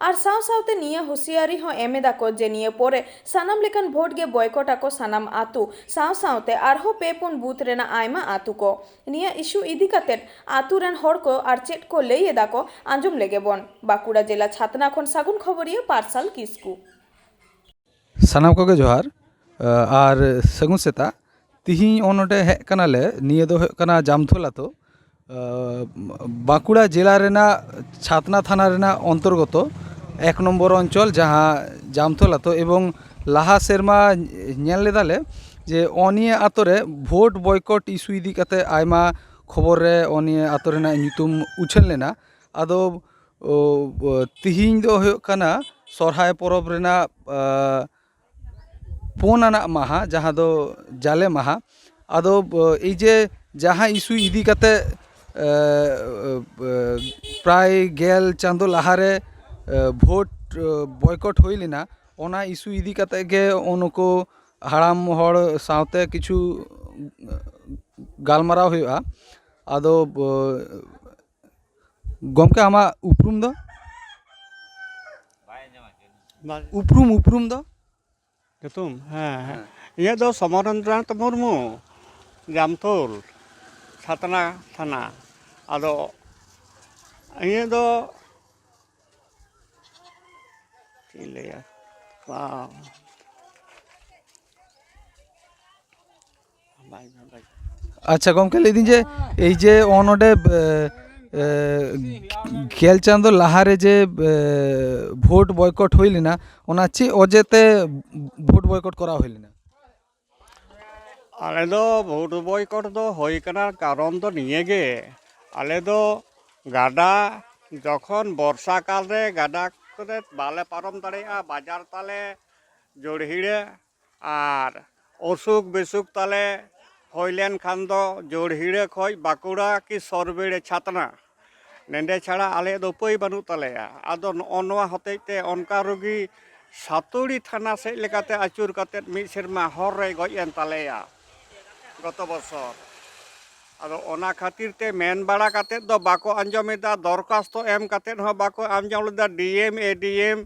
ᱟᱨ ᱥᱟᱶ ᱥᱟᱶᱛᱮ ᱱᱤᱭᱟᱹ ᱦᱩᱥᱤᱭᱟᱨᱤ ᱦᱚᱸ ᱮᱢ ᱮᱫᱟ ᱠᱚ ᱡᱮ ᱱᱤᱭᱟᱹ ᱯᱚᱨᱮ ᱥᱟᱱᱟᱢ ᱞᱮᱠᱟᱱ ᱵᱷᱳᱴ ᱜᱮ ᱵᱚᱭᱠᱚᱴ ᱟᱠᱚ ᱥᱟᱱᱟᱢ ᱟᱹᱛᱩ, ᱥᱟᱶ ᱥᱟᱶᱛᱮ ᱟᱨᱦᱚᱸ ᱯᱮ ᱯᱩᱱ ᱵᱩᱛᱷ ᱨᱮᱱᱟᱜ ᱟᱭᱢᱟ ᱟᱹᱛᱩ ᱠᱚ᱾ ᱱᱤᱭᱟᱹ ᱤᱥᱩ ᱤᱫᱤ ᱠᱟᱛᱮᱫ ᱟᱹᱛᱩ ᱨᱮᱱ ᱦᱚᱲ ᱠᱚ ᱟᱨ ᱪᱮᱫ ᱠᱚ ᱞᱟᱹᱭ ᱮᱫᱟ ᱠᱚ, ᱟᱸᱡᱚᱢ ᱞᱮᱜᱮ ᱵᱚᱱ᱾ ᱵᱟᱸᱠᱩᱲᱟ ᱡᱮᱞᱟ ᱪᱷᱟᱛᱱᱟ ᱠᱷᱚᱱ ᱥᱟᱹᱜᱩᱱ ᱠᱷᱚᱵᱚᱨᱤᱭᱟᱹ ᱯᱟᱨᱥᱟᱞ ᱠᱤᱥᱠᱩ᱾ ᱥᱟᱱᱟᱢ ᱠᱚᱜᱮ ᱡᱚᱦᱟᱨ᱾ ᱟᱨ ᱥᱟᱹᱜᱩᱱ ᱥᱮᱛᱟᱜ᱾ ᱛᱤᱦᱤᱧ ᱚᱱ ᱱᱚᱰᱮ ᱦᱮᱡ ᱠᱟᱱᱟᱞᱮ, ᱱᱤᱭᱟᱹ ᱫᱚ ᱦᱩᱭᱩᱜ ᱠᱟᱱᱟ ᱡᱟᱢᱛᱷᱳᱞ ᱟᱛᱳ, ᱵᱟᱸᱠᱩᱲᱟ ᱡᱮᱞᱟ ᱨᱮᱱᱟᱜ ᱪᱷᱟᱛᱱᱟ ᱛᱷᱟᱱᱟ ᱨᱮᱱᱟᱜ ᱚᱱᱛᱚᱨᱜᱚᱛᱚ ᱮᱠ ᱱᱚᱢᱵᱚᱨ ᱚᱧᱪᱚᱞ, ᱡᱟᱦᱟᱸ ᱡᱟᱢᱛᱷᱳᱞ ᱟᱛᱳ᱾ ᱮᱵᱚᱝ ᱞᱟᱦᱟ ᱥᱮᱨᱢᱟ ᱧᱮᱞ ᱞᱮᱫᱟᱞᱮ ᱡᱮ ᱚ ᱱᱤᱭᱟᱹ ᱟᱛᱳ ᱨᱮ ᱵᱷᱳᱴ ᱵᱚᱭᱠᱚᱴ ᱤᱥᱩ ᱤᱫᱤ ᱠᱟᱛᱮ ᱟᱭᱢᱟ ᱠᱷᱚᱵᱚᱨ ᱨᱮ ᱚ ᱱᱤᱭᱟᱹ ᱟᱛᱳ ᱨᱮᱱᱟᱜ ᱧᱩᱛᱩᱢ ᱩᱪᱷᱟᱹᱱ ᱞᱮᱱᱟ᱾ ᱟᱫᱚ ᱚ, ᱚ, ᱛᱤᱦᱤᱧ ᱫᱚ ᱦᱩᱭᱩᱜ ᱠᱟᱱᱟ ᱥᱚᱨᱦᱟᱭ ᱯᱚᱨᱚᱵᱽ ᱨᱮᱱᱟᱜ, ᱟ, ᱯᱩᱱ ᱟᱱᱟᱜ ᱢᱟᱦᱟ, ᱡᱟᱦᱟᱸ ᱫᱚ ᱡᱟᱞᱮ ᱢᱟᱦᱟ᱾ ᱟᱫᱚ, ᱚ, ᱮᱭ ᱡᱮ ᱡᱟᱦᱟᱸ ᱤᱥᱩ ᱤᱫᱤ ᱠᱟᱛᱮ, ᱮ, ᱮ, ᱯᱨᱟᱭ ᱜᱮᱞ ᱪᱟᱸᱫᱳ ᱞᱟᱦᱟᱨᱮ, ᱮ, ᱵᱷᱳᱴ, ᱮ, ᱵᱚᱭᱠᱚᱴ ᱦᱩᱭ ᱞᱮᱱᱟ, ᱚᱱᱟ ᱤᱥᱩ ᱤᱫᱤ ᱠᱟᱛᱮ ᱜᱮ ᱱᱩᱠᱩ ᱦᱟᱲᱟᱢ ᱦᱚᱲ ᱥᱟᱶᱛᱮ ᱠᱤᱪᱷᱩ ᱜᱟᱞᱢᱟᱨᱟᱣ ᱦᱩᱭᱩᱜᱼᱟ᱾ ᱟᱫᱚ, ᱚ, ᱜᱚᱢᱠᱮ, ᱟᱢᱟᱜ ᱩᱯᱨᱩᱢ ᱫᱚ? ᱵᱟᱭ ᱟᱸᱡᱚᱢᱟ ᱪᱮᱫ? ᱵᱟᱝ᱾ ᱩᱯᱨᱩᱢ, ᱩᱯᱨᱩᱢ ᱫᱚ? ᱧᱩᱛᱩᱢ? ᱦᱮᱸ, ᱦᱮᱸ᱾ ᱦᱮᱸ᱾ ᱤᱧᱟᱹᱜ ᱫᱚ ᱥᱚᱢᱚᱨᱮᱱᱫᱨᱚᱱᱟᱛᱷ ᱢᱩᱨᱢᱩ, ᱡᱟᱢᱛᱳᱞ, ᱪᱷᱟᱛᱱᱟ ᱛᱷᱟᱱᱟ᱾ ᱟᱫᱚ ᱤᱧᱟᱹᱜ ᱫᱚ ᱪᱮᱫ ᱤᱧ ᱞᱟᱹᱭᱟ? ᱵᱟᱝ᱾ ᱟᱪᱪᱷᱟ ᱜᱚᱢᱠᱮ, ᱞᱟᱹᱭᱫᱟᱹᱧ ᱡᱮ ᱮᱭ ᱡᱮ ᱚ ᱱᱚᱰᱮ, ᱮ, ᱮ, ᱜᱮᱞ ᱪᱟᱸᱫᱚ ᱞᱟᱦᱟᱨᱮ ᱡᱮ, ᱮ, ᱵᱷᱳᱴ ᱵᱚᱭᱠᱚᱴ ᱦᱩᱭ ᱞᱮᱱᱟ, ᱚᱱᱟ ᱪᱮᱫ ᱚᱡᱮ ᱛᱮ ᱵᱷᱳᱴ ᱵᱚᱭᱠᱚᱴ ᱠᱚᱨᱟᱣ ᱦᱩᱭ ᱞᱮᱱᱟ? ᱟᱞᱮ ᱫᱚ ᱵᱷᱳᱴ ᱵᱚᱭᱠᱚᱴ ᱫᱚ ᱦᱩᱭ ᱠᱟᱱᱟ, ᱠᱟᱨᱚᱱ ᱫᱚ ᱱᱤᱭᱟᱹ ᱜᱮ, ᱟᱞᱮ ᱫᱚ ᱜᱟᱰᱟ ᱡᱚᱠᱷᱚᱱ ᱵᱚᱨᱥᱟ ᱠᱟᱞ ᱨᱮ ᱜᱟᱰᱟ ᱠᱚᱨᱮ ᱵᱟᱞᱮ ᱯᱟᱨᱚᱢ ᱫᱟᱲᱮᱭᱟᱜᱼᱟ, ᱵᱟᱡᱟᱨ ᱛᱟᱞᱮ ᱡᱳᱲᱦᱤᱲᱟᱹ, ᱟᱨ ᱚᱥᱩᱠ ᱵᱤᱥᱩᱠ ᱛᱟᱞᱮ ᱦᱩᱭ ᱞᱮᱱ ᱠᱷᱟᱱ ᱫᱚ ᱡᱳᱲᱦᱤᱲᱟᱹ ᱠᱷᱚᱱ ᱵᱟᱸᱠᱩᱲᱟ ᱠᱤ ᱥᱚᱨᱵᱮᱲᱮ ᱪᱷᱟᱛᱱᱟ, ᱱᱮᱸᱰᱮ ᱪᱷᱟᱲᱟ ᱟᱞᱮᱭᱟᱜ ᱫᱚ ᱩᱯᱟᱹᱭ ᱵᱟᱹᱱᱩᱜ ᱛᱟᱞᱮᱭᱟ᱾ ᱟᱫᱚ ᱱᱚᱜᱼᱚ ᱱᱚᱣᱟ ᱦᱚᱛᱮᱡ ᱛᱮ ᱚᱱᱠᱟ ᱨᱩᱜᱤ ᱥᱟᱹᱛᱩᱲᱤ ᱛᱷᱟᱱᱟ ᱥᱮᱫ ᱞᱮᱠᱟᱛᱮ ᱟᱹᱪᱩᱨ ᱠᱟᱛᱮᱫ ᱢᱤᱫ ᱥᱮᱨᱢᱟ ᱦᱚᱨ ᱨᱮᱭ ᱜᱚᱡ ᱮᱱ ᱛᱟᱞᱮᱭᱟ ᱜᱚᱛᱚ ᱵᱚᱪᱷᱚᱨ᱾ ᱟᱫᱚ ᱚᱱᱟ ᱠᱷᱟᱹᱛᱤᱨ ᱛᱮ ᱢᱮᱱ ᱵᱟᱲᱟ ᱠᱟᱛᱮᱫ ᱫᱚ ᱵᱟᱠᱚ ᱟᱸᱡᱚᱢᱮᱫᱟ, ᱫᱚᱨᱠᱷᱟᱥᱛᱚ ᱮᱢ ᱠᱟᱛᱮᱫ ᱦᱚᱸ ᱵᱟᱠᱚ ᱟᱸᱡᱚᱢ ᱞᱮᱫᱟ᱾ ᱰᱤ ᱮᱢ, ᱮ ᱰᱤ ᱮᱢ,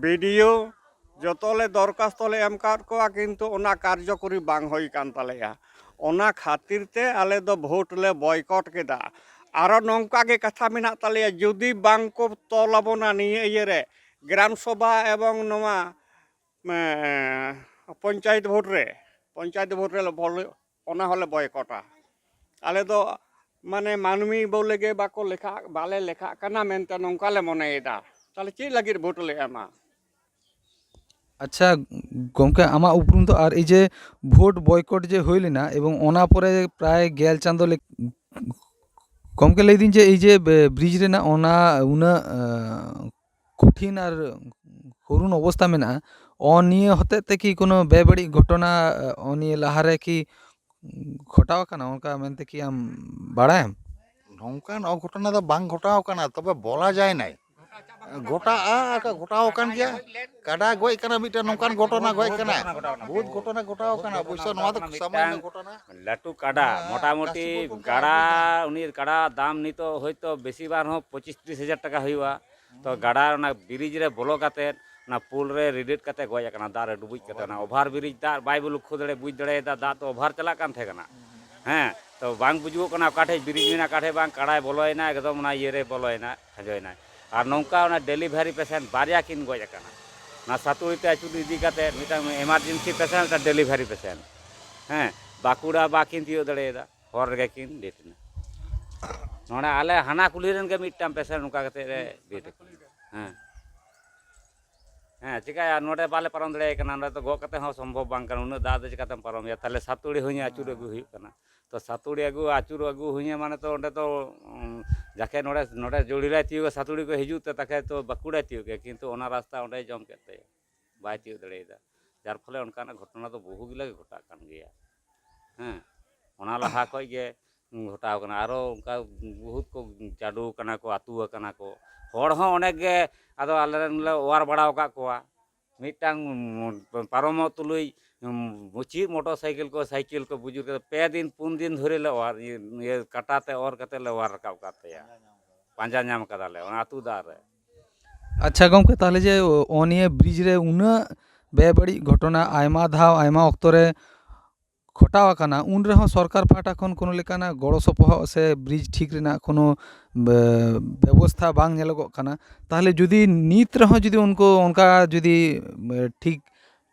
ᱵᱤ ᱰᱤ ᱳ, ᱡᱚᱛᱚ ᱞᱮ ᱫᱚᱨᱠᱷᱟᱥᱛᱚ ᱞᱮ ᱮᱢ ᱠᱟᱫ ᱠᱚᱣᱟ, ᱠᱤᱱᱛᱩ ᱚᱱᱟ ᱠᱟᱨᱡᱚᱠᱚᱨᱤ ᱵᱟᱝ ᱦᱩᱭ ᱠᱟᱱ ᱛᱟᱞᱮᱭᱟ᱾ ᱚᱱᱟ ᱠᱷᱟᱹᱛᱤᱨ ᱛᱮ ᱟᱞᱮ ᱫᱚ ᱵᱷᱳᱴ ᱞᱮ ᱵᱚᱭᱠᱚᱴ ᱠᱮᱫᱟ᱾ ᱟᱨᱚ ᱱᱚᱝᱠᱟ ᱜᱮ ᱠᱟᱛᱷᱟ ᱢᱮᱱᱟᱜ ᱛᱟᱞᱮᱭᱟ, ᱡᱩᱫᱤ ᱵᱟᱝ ᱠᱚ ᱛᱚᱞ ᱟᱵᱚᱱᱟ ᱱᱤᱭᱟᱹ ᱤᱭᱟᱹ ᱨᱮ, ᱜᱨᱟᱢ ᱥᱚᱵᱷᱟ ᱮᱵᱚᱝ ᱱᱚᱣᱟ, ᱮᱸ, ᱯᱚᱧᱪᱟᱭᱮᱛ ᱵᱷᱳᱴ ᱨᱮ, ᱯᱚᱧᱪᱟᱭᱮᱛ ᱵᱷᱳᱴ ᱨᱮ ᱵᱚᱞ-, ᱚᱱᱟ ᱦᱚᱸᱞᱮ ᱵᱚᱭᱠᱚᱴᱟ᱾ ᱟᱞᱮ ᱫᱚ ᱢᱟᱱᱮ ᱢᱟᱹᱱᱢᱤ ᱵᱚᱞᱮ ᱜᱮ ᱵᱟᱠᱚ ᱞᱮᱠᱷᱟ, ᱵᱟᱞᱮ ᱞᱮᱠᱷᱟᱜ ᱠᱟᱱᱟ ᱢᱮᱱᱛᱮ ᱱᱚᱝᱠᱟ ᱞᱮ ᱢᱚᱱᱮᱭᱮᱫᱟ᱾ ᱛᱟᱦᱞᱮ ᱪᱮᱫ ᱞᱟᱹᱜᱤᱫ ᱵᱷᱳᱴ ᱞᱮ ᱮᱢᱟ? ᱟᱪᱪᱷᱟ ᱜᱚᱢᱠᱮ, ᱟᱢᱟᱜ ᱩᱯᱨᱩᱢ ᱫᱚ ᱟᱨ ᱮᱭ ᱡᱮ ᱵᱷᱳᱴ ᱵᱚᱭᱠᱚᱴ ᱡᱮ ᱦᱩᱭ ᱞᱮᱱᱟ ᱮᱵᱚᱝ ᱚᱱᱟ ᱯᱚᱨᱮ ᱯᱨᱟᱭ ᱜᱮᱞ ᱪᱟᱸᱫᱚ ᱞᱮ-, ᱜᱚᱢᱠᱮ, ᱞᱟᱹᱭᱫᱟᱹᱧ ᱡᱮ ᱮᱭ ᱡᱮ ᱵᱮ-, ᱵᱨᱤᱡᱽ ᱨᱮᱱᱟᱜ ᱚᱱᱟ ᱩᱱᱟᱹᱜ, ᱟᱸ, ᱠᱚᱴᱷᱤᱱ ᱟᱨ ᱠᱚᱨᱩᱱ ᱚᱵᱚᱥᱛᱟ ᱢᱮᱱᱟᱜᱼᱟ, ᱚ ᱱᱤᱭᱟᱹ ᱦᱚᱛᱮᱡ ᱛᱮ ᱠᱤ ᱠᱳᱱᱳ ᱵᱮᱵᱟᱹᱲᱤᱡ ᱜᱷᱚᱴᱚᱱᱟ, ᱚ ᱱᱤᱭᱟᱹ ᱞᱟᱦᱟᱨᱮ ᱠᱤ ᱜᱷᱚᱴᱟᱣ ᱟᱠᱟᱱᱟ ᱚᱱᱠᱟ ᱢᱮᱱᱛᱮ ᱠᱤ ᱟᱢ ᱵᱟᱲᱟᱭᱟᱢ? ᱱᱚᱝᱠᱟᱱ ᱚᱜᱷᱚᱴᱚᱱᱟ ᱫᱚ ᱵᱟᱝ ᱜᱷᱚᱴᱟᱣ ᱟᱠᱟᱱᱟ, ᱛᱚᱵᱮ ᱵᱚᱞᱟ ᱡᱟᱭ ᱱᱟᱭ᱾ ᱜᱷᱚᱴᱟᱜᱼᱟ, ᱟᱨ ᱜᱷᱚᱴᱟᱣ ᱟᱠᱟᱱ ᱜᱮᱭᱟ᱾ ᱠᱟᱰᱟ ᱜᱚᱡ ᱠᱟᱱᱟ, ᱢᱤᱫᱴᱮᱱ ᱱᱚᱝᱠᱟᱱ ᱜᱷᱚᱴᱚᱱᱟ ᱜᱚᱡ ᱠᱟᱱᱟ, ᱵᱚᱦᱩᱛ ᱜᱷᱚᱴᱚᱱᱟ ᱜᱷᱚᱴᱟᱣ ᱟᱠᱟᱱᱟ᱾ ᱚᱵᱚᱥᱥᱚ ᱱᱚᱣᱟ ᱫᱚ ᱥᱟᱢᱟᱱᱱᱚ ᱜᱷᱚᱴᱚᱱᱟ᱾ ᱞᱟᱹᱴᱩ ᱠᱟᱰᱟ, ᱦᱮᱸ, ᱢᱚᱴᱟᱢᱩᱴᱤ ᱠᱟᱥᱤᱯᱩᱨ ᱠᱚ ᱠᱟᱰᱟ, ᱟᱹᱜᱩᱭᱮᱫᱟ᱾ ᱩᱱᱤ ᱠᱟᱰᱟ ᱫᱟᱢ ᱱᱤᱛᱚᱜ ᱦᱚᱭᱛᱳ ᱵᱮᱥᱤ ᱵᱟᱝ ᱨᱮᱦᱚᱸ ᱯᱚᱸᱪᱤᱥ ᱛᱤᱨᱤᱥ ᱦᱟᱡᱟᱨ ᱴᱟᱠᱟ ᱦᱩᱭᱩᱜᱼᱟ᱾ ᱛᱚ ᱜᱟᱰᱟ ᱚᱱᱟ ᱵᱨᱤᱡᱽ ᱨᱮ ᱵᱚᱞᱚ ᱠᱟᱛᱮᱫ, ᱚᱱᱟ ᱯᱳᱞ ᱨᱮ ᱨᱤᱰᱟᱹᱫ ᱠᱟᱛᱮ ᱜᱚᱡ ᱟᱠᱟᱱᱟ, ᱫᱟᱜ ᱨᱮ ᱰᱩᱵᱩᱡ ᱠᱟᱛᱮ᱾ ᱚᱱᱟ ᱚᱵᱷᱟᱨ ᱵᱨᱤᱡᱽ ᱫᱟᱜ ᱵᱟᱭ ᱞᱚᱠᱠᱷᱚ ᱫᱟᱲᱮ, ᱵᱩᱡᱽ ᱫᱟᱲᱮᱭᱟᱫᱟ, ᱫᱟᱜ ᱛᱚ ᱚᱵᱷᱟᱨ ᱪᱟᱞᱟᱜ ᱠᱟᱱ ᱛᱟᱦᱮᱸ ᱠᱟᱱᱟ᱾ ᱦᱮᱸ, ᱛᱚ ᱵᱟᱝ ᱵᱩᱡᱩᱜᱚᱜ ᱠᱟᱱᱟ ᱚᱠᱟ ᱴᱷᱮᱡ ᱵᱨᱤᱡᱽ ᱢᱮᱱᱟᱜᱼᱟ, ᱚᱠᱟ ᱴᱷᱮᱡ ᱵᱟᱝ, ᱠᱟᱰᱟᱭ ᱵᱚᱞᱚᱭᱮᱱᱟ, ᱮᱠᱫᱚᱢ ᱚᱱᱟ ᱤᱭᱟᱹ ᱨᱮ ᱵᱚᱞᱚᱭᱮᱱᱟ, ᱠᱷᱟᱸᱡᱚᱭᱮᱱᱟᱭ᱾ ᱟᱨ ᱱᱚᱝᱠᱟ ᱚᱱᱟ ᱰᱮᱞᱤᱵᱷᱟᱨᱤ ᱯᱮᱥᱮᱱᱴ ᱵᱟᱨᱭᱟ ᱠᱤᱱ ᱜᱚᱡ ᱟᱠᱟᱱᱟ᱾ ᱚᱱᱟ ᱥᱟᱹᱛᱩᱲᱤ ᱛᱮ ᱟᱹᱪᱩᱨ ᱤᱫᱤ ᱠᱟᱛᱮ ᱢᱤᱫᱴᱟᱝ ᱮᱢᱟᱨᱡᱮᱱᱥᱤ ᱯᱮᱥᱮᱱᱴ, ᱢᱤᱫᱴᱟᱝ ᱰᱮᱞᱤᱵᱷᱟᱨᱤ ᱯᱮᱥᱮᱱᱴ, ᱦᱮᱸ, ᱵᱟᱸᱠᱩᱲᱟ ᱵᱟᱠᱤᱱ ᱛᱤᱭᱳᱜ ᱫᱟᱲᱮᱭᱟᱫᱟ, ᱦᱚᱨ ᱨᱮᱜᱮ ᱠᱤᱱ ᱰᱮᱛᱷ ᱮᱱᱟ᱾ ᱱᱚᱰᱮ ᱟᱞᱮ ᱦᱟᱱᱟ ᱠᱩᱞᱦᱤ ᱨᱮᱱ ᱜᱮ ᱢᱤᱫᱴᱟᱝ ᱯᱮᱥᱮᱱᱴ ᱚᱱᱠᱟ ᱠᱟᱛᱮ ᱨᱮ ᱰᱮᱛᱷ ᱟᱠᱟᱱᱟ᱾ ᱦᱮᱸ᱾ ᱦᱮᱸ, ᱪᱮᱠᱟᱭᱟ, ᱱᱚᱰᱮ ᱵᱟᱞᱮ ᱯᱟᱨᱚᱢ ᱫᱟᱲᱮᱭᱟᱭ ᱠᱟᱱᱟ, ᱱᱚᱰᱮ ᱫᱚ ᱜᱚᱜ ᱠᱟᱛᱮ ᱦᱚᱸ ᱥᱚᱢᱵᱷᱚᱵ ᱵᱟᱝ ᱠᱟᱱᱟ, ᱩᱱᱟᱹᱜ ᱫᱟᱜ ᱫᱚ ᱪᱮᱠᱟᱛᱮᱢ ᱯᱟᱨᱚᱢᱮᱭᱟ? ᱛᱟᱦᱞᱮ ᱥᱟᱹᱛᱩᱲᱤ ᱦᱚᱸ ᱟᱹᱪᱩᱨ ᱟᱹᱜᱩ ᱦᱩᱭᱩᱜ ᱠᱟᱱᱟ᱾ ᱛᱚ ᱥᱟᱹᱛᱩᱲᱤ ᱟᱹᱜᱩ, ᱟᱹᱪᱩᱨ ᱟᱹᱜᱩ ᱦᱩᱭᱟ ᱢᱟᱱᱮ ᱛᱚ ᱚᱸᱰᱮ ᱛᱚ, ᱩᱸ, ᱡᱟᱠᱮ ᱱᱚᱰᱮ, ᱱᱚᱰᱮ ᱡᱳᱲᱤᱞᱟᱭ ᱛᱤᱭᱳᱜᱟ, ᱥᱟᱹᱛᱩᱲᱤ ᱠᱚ ᱦᱤᱡᱩᱜ ᱛᱮ ᱛᱟᱠᱮ ᱛᱚ ᱵᱟᱸᱠᱩᱲᱟᱭ ᱛᱤᱭᱳᱜ ᱜᱮᱭᱟ, ᱠᱤᱱᱛᱩ ᱚᱱᱟ ᱨᱟᱥᱛᱟ ᱚᱸᱰᱮᱭ ᱡᱚᱢ ᱠᱮᱫ ᱛᱟᱭᱟ, ᱵᱟᱭ ᱛᱤᱭᱳᱜ ᱫᱟᱲᱮᱭᱟᱫᱟ᱾ ᱡᱟᱨ ᱯᱷᱚᱞᱮ ᱚᱱᱠᱟᱱᱟᱜ ᱜᱷᱚᱴᱚᱱᱟ ᱫᱚ ᱵᱚᱦᱩ ᱜᱤᱞᱟ ᱜᱮ ᱜᱷᱚᱴᱟᱜ ᱠᱟᱱ ᱜᱮᱭᱟ᱾ ᱦᱮᱸ, ᱚᱱᱟ ᱞᱟᱦᱟ ᱠᱷᱚᱡ ᱜᱮ ᱜᱷᱚᱴᱟᱣ ᱠᱟᱱᱟ᱾ ᱟᱨᱚ ᱚᱱᱠᱟ ᱵᱚᱦᱩᱛ ᱠᱚ ᱪᱟᱰᱚ ᱠᱟᱱᱟ ᱠᱚ, ᱟᱹᱛᱩ ᱟᱠᱟᱱᱟ ᱠᱚ᱾ ᱦᱚᱲ ᱦᱚᱸ ᱚᱱᱮᱠ ᱜᱮ, ᱟᱫᱚ ᱟᱞᱮ ᱨᱮᱱ ᱞᱮ ᱚᱣᱟᱨ ᱵᱟᱲᱟ ᱟᱠᱟᱫ ᱠᱚᱣᱟ᱾ ᱢᱤᱫᱴᱟᱝ ᱯᱟᱨᱚᱢᱚᱜ ᱛᱩᱞᱩᱡ ᱩᱸ, ᱪᱮᱫ ᱢᱚᱴᱚᱨ ᱥᱟᱭᱠᱮᱞ ᱠᱚ, ᱥᱟᱭᱠᱮᱞ ᱠᱚ ᱵᱩᱡᱩᱨ ᱠᱟᱛᱮ ᱯᱮ ᱫᱤᱱ ᱯᱩᱱ ᱫᱤᱱ ᱫᱷᱚᱨᱮ ᱞᱮ ᱚᱣᱟᱨ, ᱤᱭᱟᱹ, ᱤᱭᱟᱹ, ᱠᱟᱴᱟ ᱛᱮ ᱚᱨ ᱠᱟᱛᱮ ᱞᱮ ᱚᱣᱟᱨ ᱨᱟᱠᱟᱵ ᱠᱟᱫ ᱛᱟᱭᱟ᱾ ᱯᱟᱸᱡᱟ ᱧᱟᱢ ᱠᱟᱫᱟᱞᱮ ᱚᱱᱟ ᱟᱹᱛᱩ ᱫᱟᱜ ᱨᱮ᱾ ᱟᱪᱪᱷᱟ ᱜᱚᱢᱠᱮ, ᱛᱟᱦᱚᱞᱮ ᱡᱮ ᱚ-, ᱱᱤᱭᱟᱹ ᱵᱨᱤᱡᱽ ᱨᱮ ᱩᱱᱟᱹᱜ ᱵᱮᱵᱟᱹᱲᱤᱡ ᱜᱷᱚᱴᱚᱱᱟ ᱟᱭᱢᱟ ᱫᱷᱟᱣ ᱟᱭᱢᱟ ᱚᱠᱛᱚ ᱨᱮ ᱜᱷᱚᱴᱟᱣ ᱟᱠᱟᱱᱟ, ᱩᱱ ᱨᱮᱦᱚᱸ ᱥᱚᱨᱠᱟᱨ ᱯᱟᱦᱴᱟ ᱠᱷᱚᱱ ᱠᱳᱱᱳ ᱞᱮᱠᱟᱱᱟᱜ ᱜᱚᱲᱚ ᱥᱚᱯᱚᱦᱚᱫ ᱥᱮ ᱵᱨᱤᱡᱽ ᱴᱷᱤᱠ ᱨᱮᱱᱟᱜ ᱠᱳᱱᱳ ᱵᱮ-, ᱵᱮᱵᱚᱥᱛᱷᱟ ᱵᱟᱝ ᱧᱮᱞᱚᱜᱚᱜ ᱠᱟᱱᱟ᱾ ᱛᱟᱦᱚᱞᱮ ᱡᱩᱫᱤ ᱱᱤᱛ ᱨᱮᱦᱚᱸ ᱡᱩᱫᱤ ᱩᱱᱠᱩ ᱚᱱᱠᱟ ᱡᱩᱫᱤ, ᱮ, ᱴᱷᱤᱠ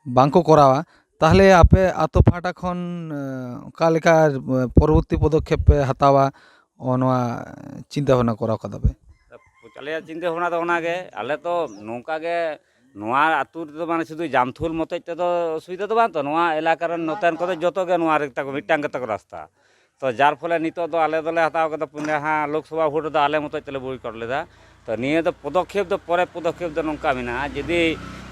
ᱵᱟᱝ ᱠᱚ ᱠᱚᱨᱟᱣᱟ, ᱛᱟᱦᱚᱞᱮ ᱟᱯᱮ ᱟᱛᱳ ᱯᱟᱦᱴᱟ ᱠᱷᱚᱱ, ᱮ, ᱚᱠᱟ ᱞᱮᱠᱟ, ᱮ, ᱯᱚᱨᱚᱵᱚᱨᱛᱤ ᱯᱚᱫᱚᱠᱷᱮᱯ ᱯᱮ ᱦᱟᱛᱟᱣᱟ, ᱚ, ᱱᱚᱣᱟ ᱪᱤᱱᱛᱟᱹ ᱵᱷᱟᱵᱽᱱᱟ ᱠᱚᱨᱟᱣ ᱠᱟᱫᱟ ᱯᱮ? ᱟᱞᱮᱭᱟᱜ ᱪᱤᱱᱛᱟᱹ ᱵᱷᱟᱵᱽᱱᱟ ᱫᱚ ᱚᱱᱟᱜᱮ, ᱟᱞᱮ ᱛᱚ ᱱᱚᱝᱠᱟ ᱜᱮ, ᱱᱚᱣᱟ ᱟᱹᱛᱩ ᱨᱮᱫᱚ ᱢᱟᱱᱮ ᱥᱩᱫᱷᱩ ᱡᱟᱢᱛᱷᱩᱞ ᱢᱚᱛᱚᱡ ᱛᱮᱫᱚ ᱚᱥᱩᱵᱤᱫᱷᱟ ᱫᱚ ᱵᱟᱝ ᱛᱚ, ᱱᱚᱣᱟ ᱮᱞᱟᱠᱟ ᱨᱮᱱ ᱱᱚᱛᱮᱱ ᱠᱚᱫᱚ ᱡᱚᱛᱚ ᱜᱮ ᱱᱚᱣᱟ ᱨᱮ ᱛᱟᱠᱚ ᱢᱤᱫᱴᱟᱝ ᱜᱮᱛᱟ ᱠᱚ ᱨᱟᱥᱛᱟ᱾ ᱛᱚ ᱡᱟᱨ ᱯᱷᱚᱞᱮ ᱱᱤᱛᱚᱜ ᱫᱚ ᱟᱞᱮ ᱫᱚᱞᱮ ᱦᱟᱛᱟᱣ ᱠᱟᱫᱟ, ᱯᱩᱱᱭᱟ ᱦᱟᱸ ᱞᱳᱠᱥᱚᱵᱷᱟ ᱵᱷᱳᱴ ᱨᱮᱫᱚ ᱟᱞᱮ ᱢᱚᱛᱚᱡ ᱛᱮᱞᱮ ᱵᱚᱭᱠᱚᱴ ᱞᱮᱫᱟ᱾ ᱛᱚ ᱱᱤᱭᱟᱹ ᱫᱚ ᱯᱚᱫᱚᱠᱷᱮᱯ ᱫᱚ ᱯᱚᱨᱮ ᱯᱚᱫᱚᱠᱷᱮᱯ ᱫᱚ ᱱᱚᱝᱠᱟ ᱢᱮᱱᱟᱜᱼᱟ, ᱡᱩᱫᱤ,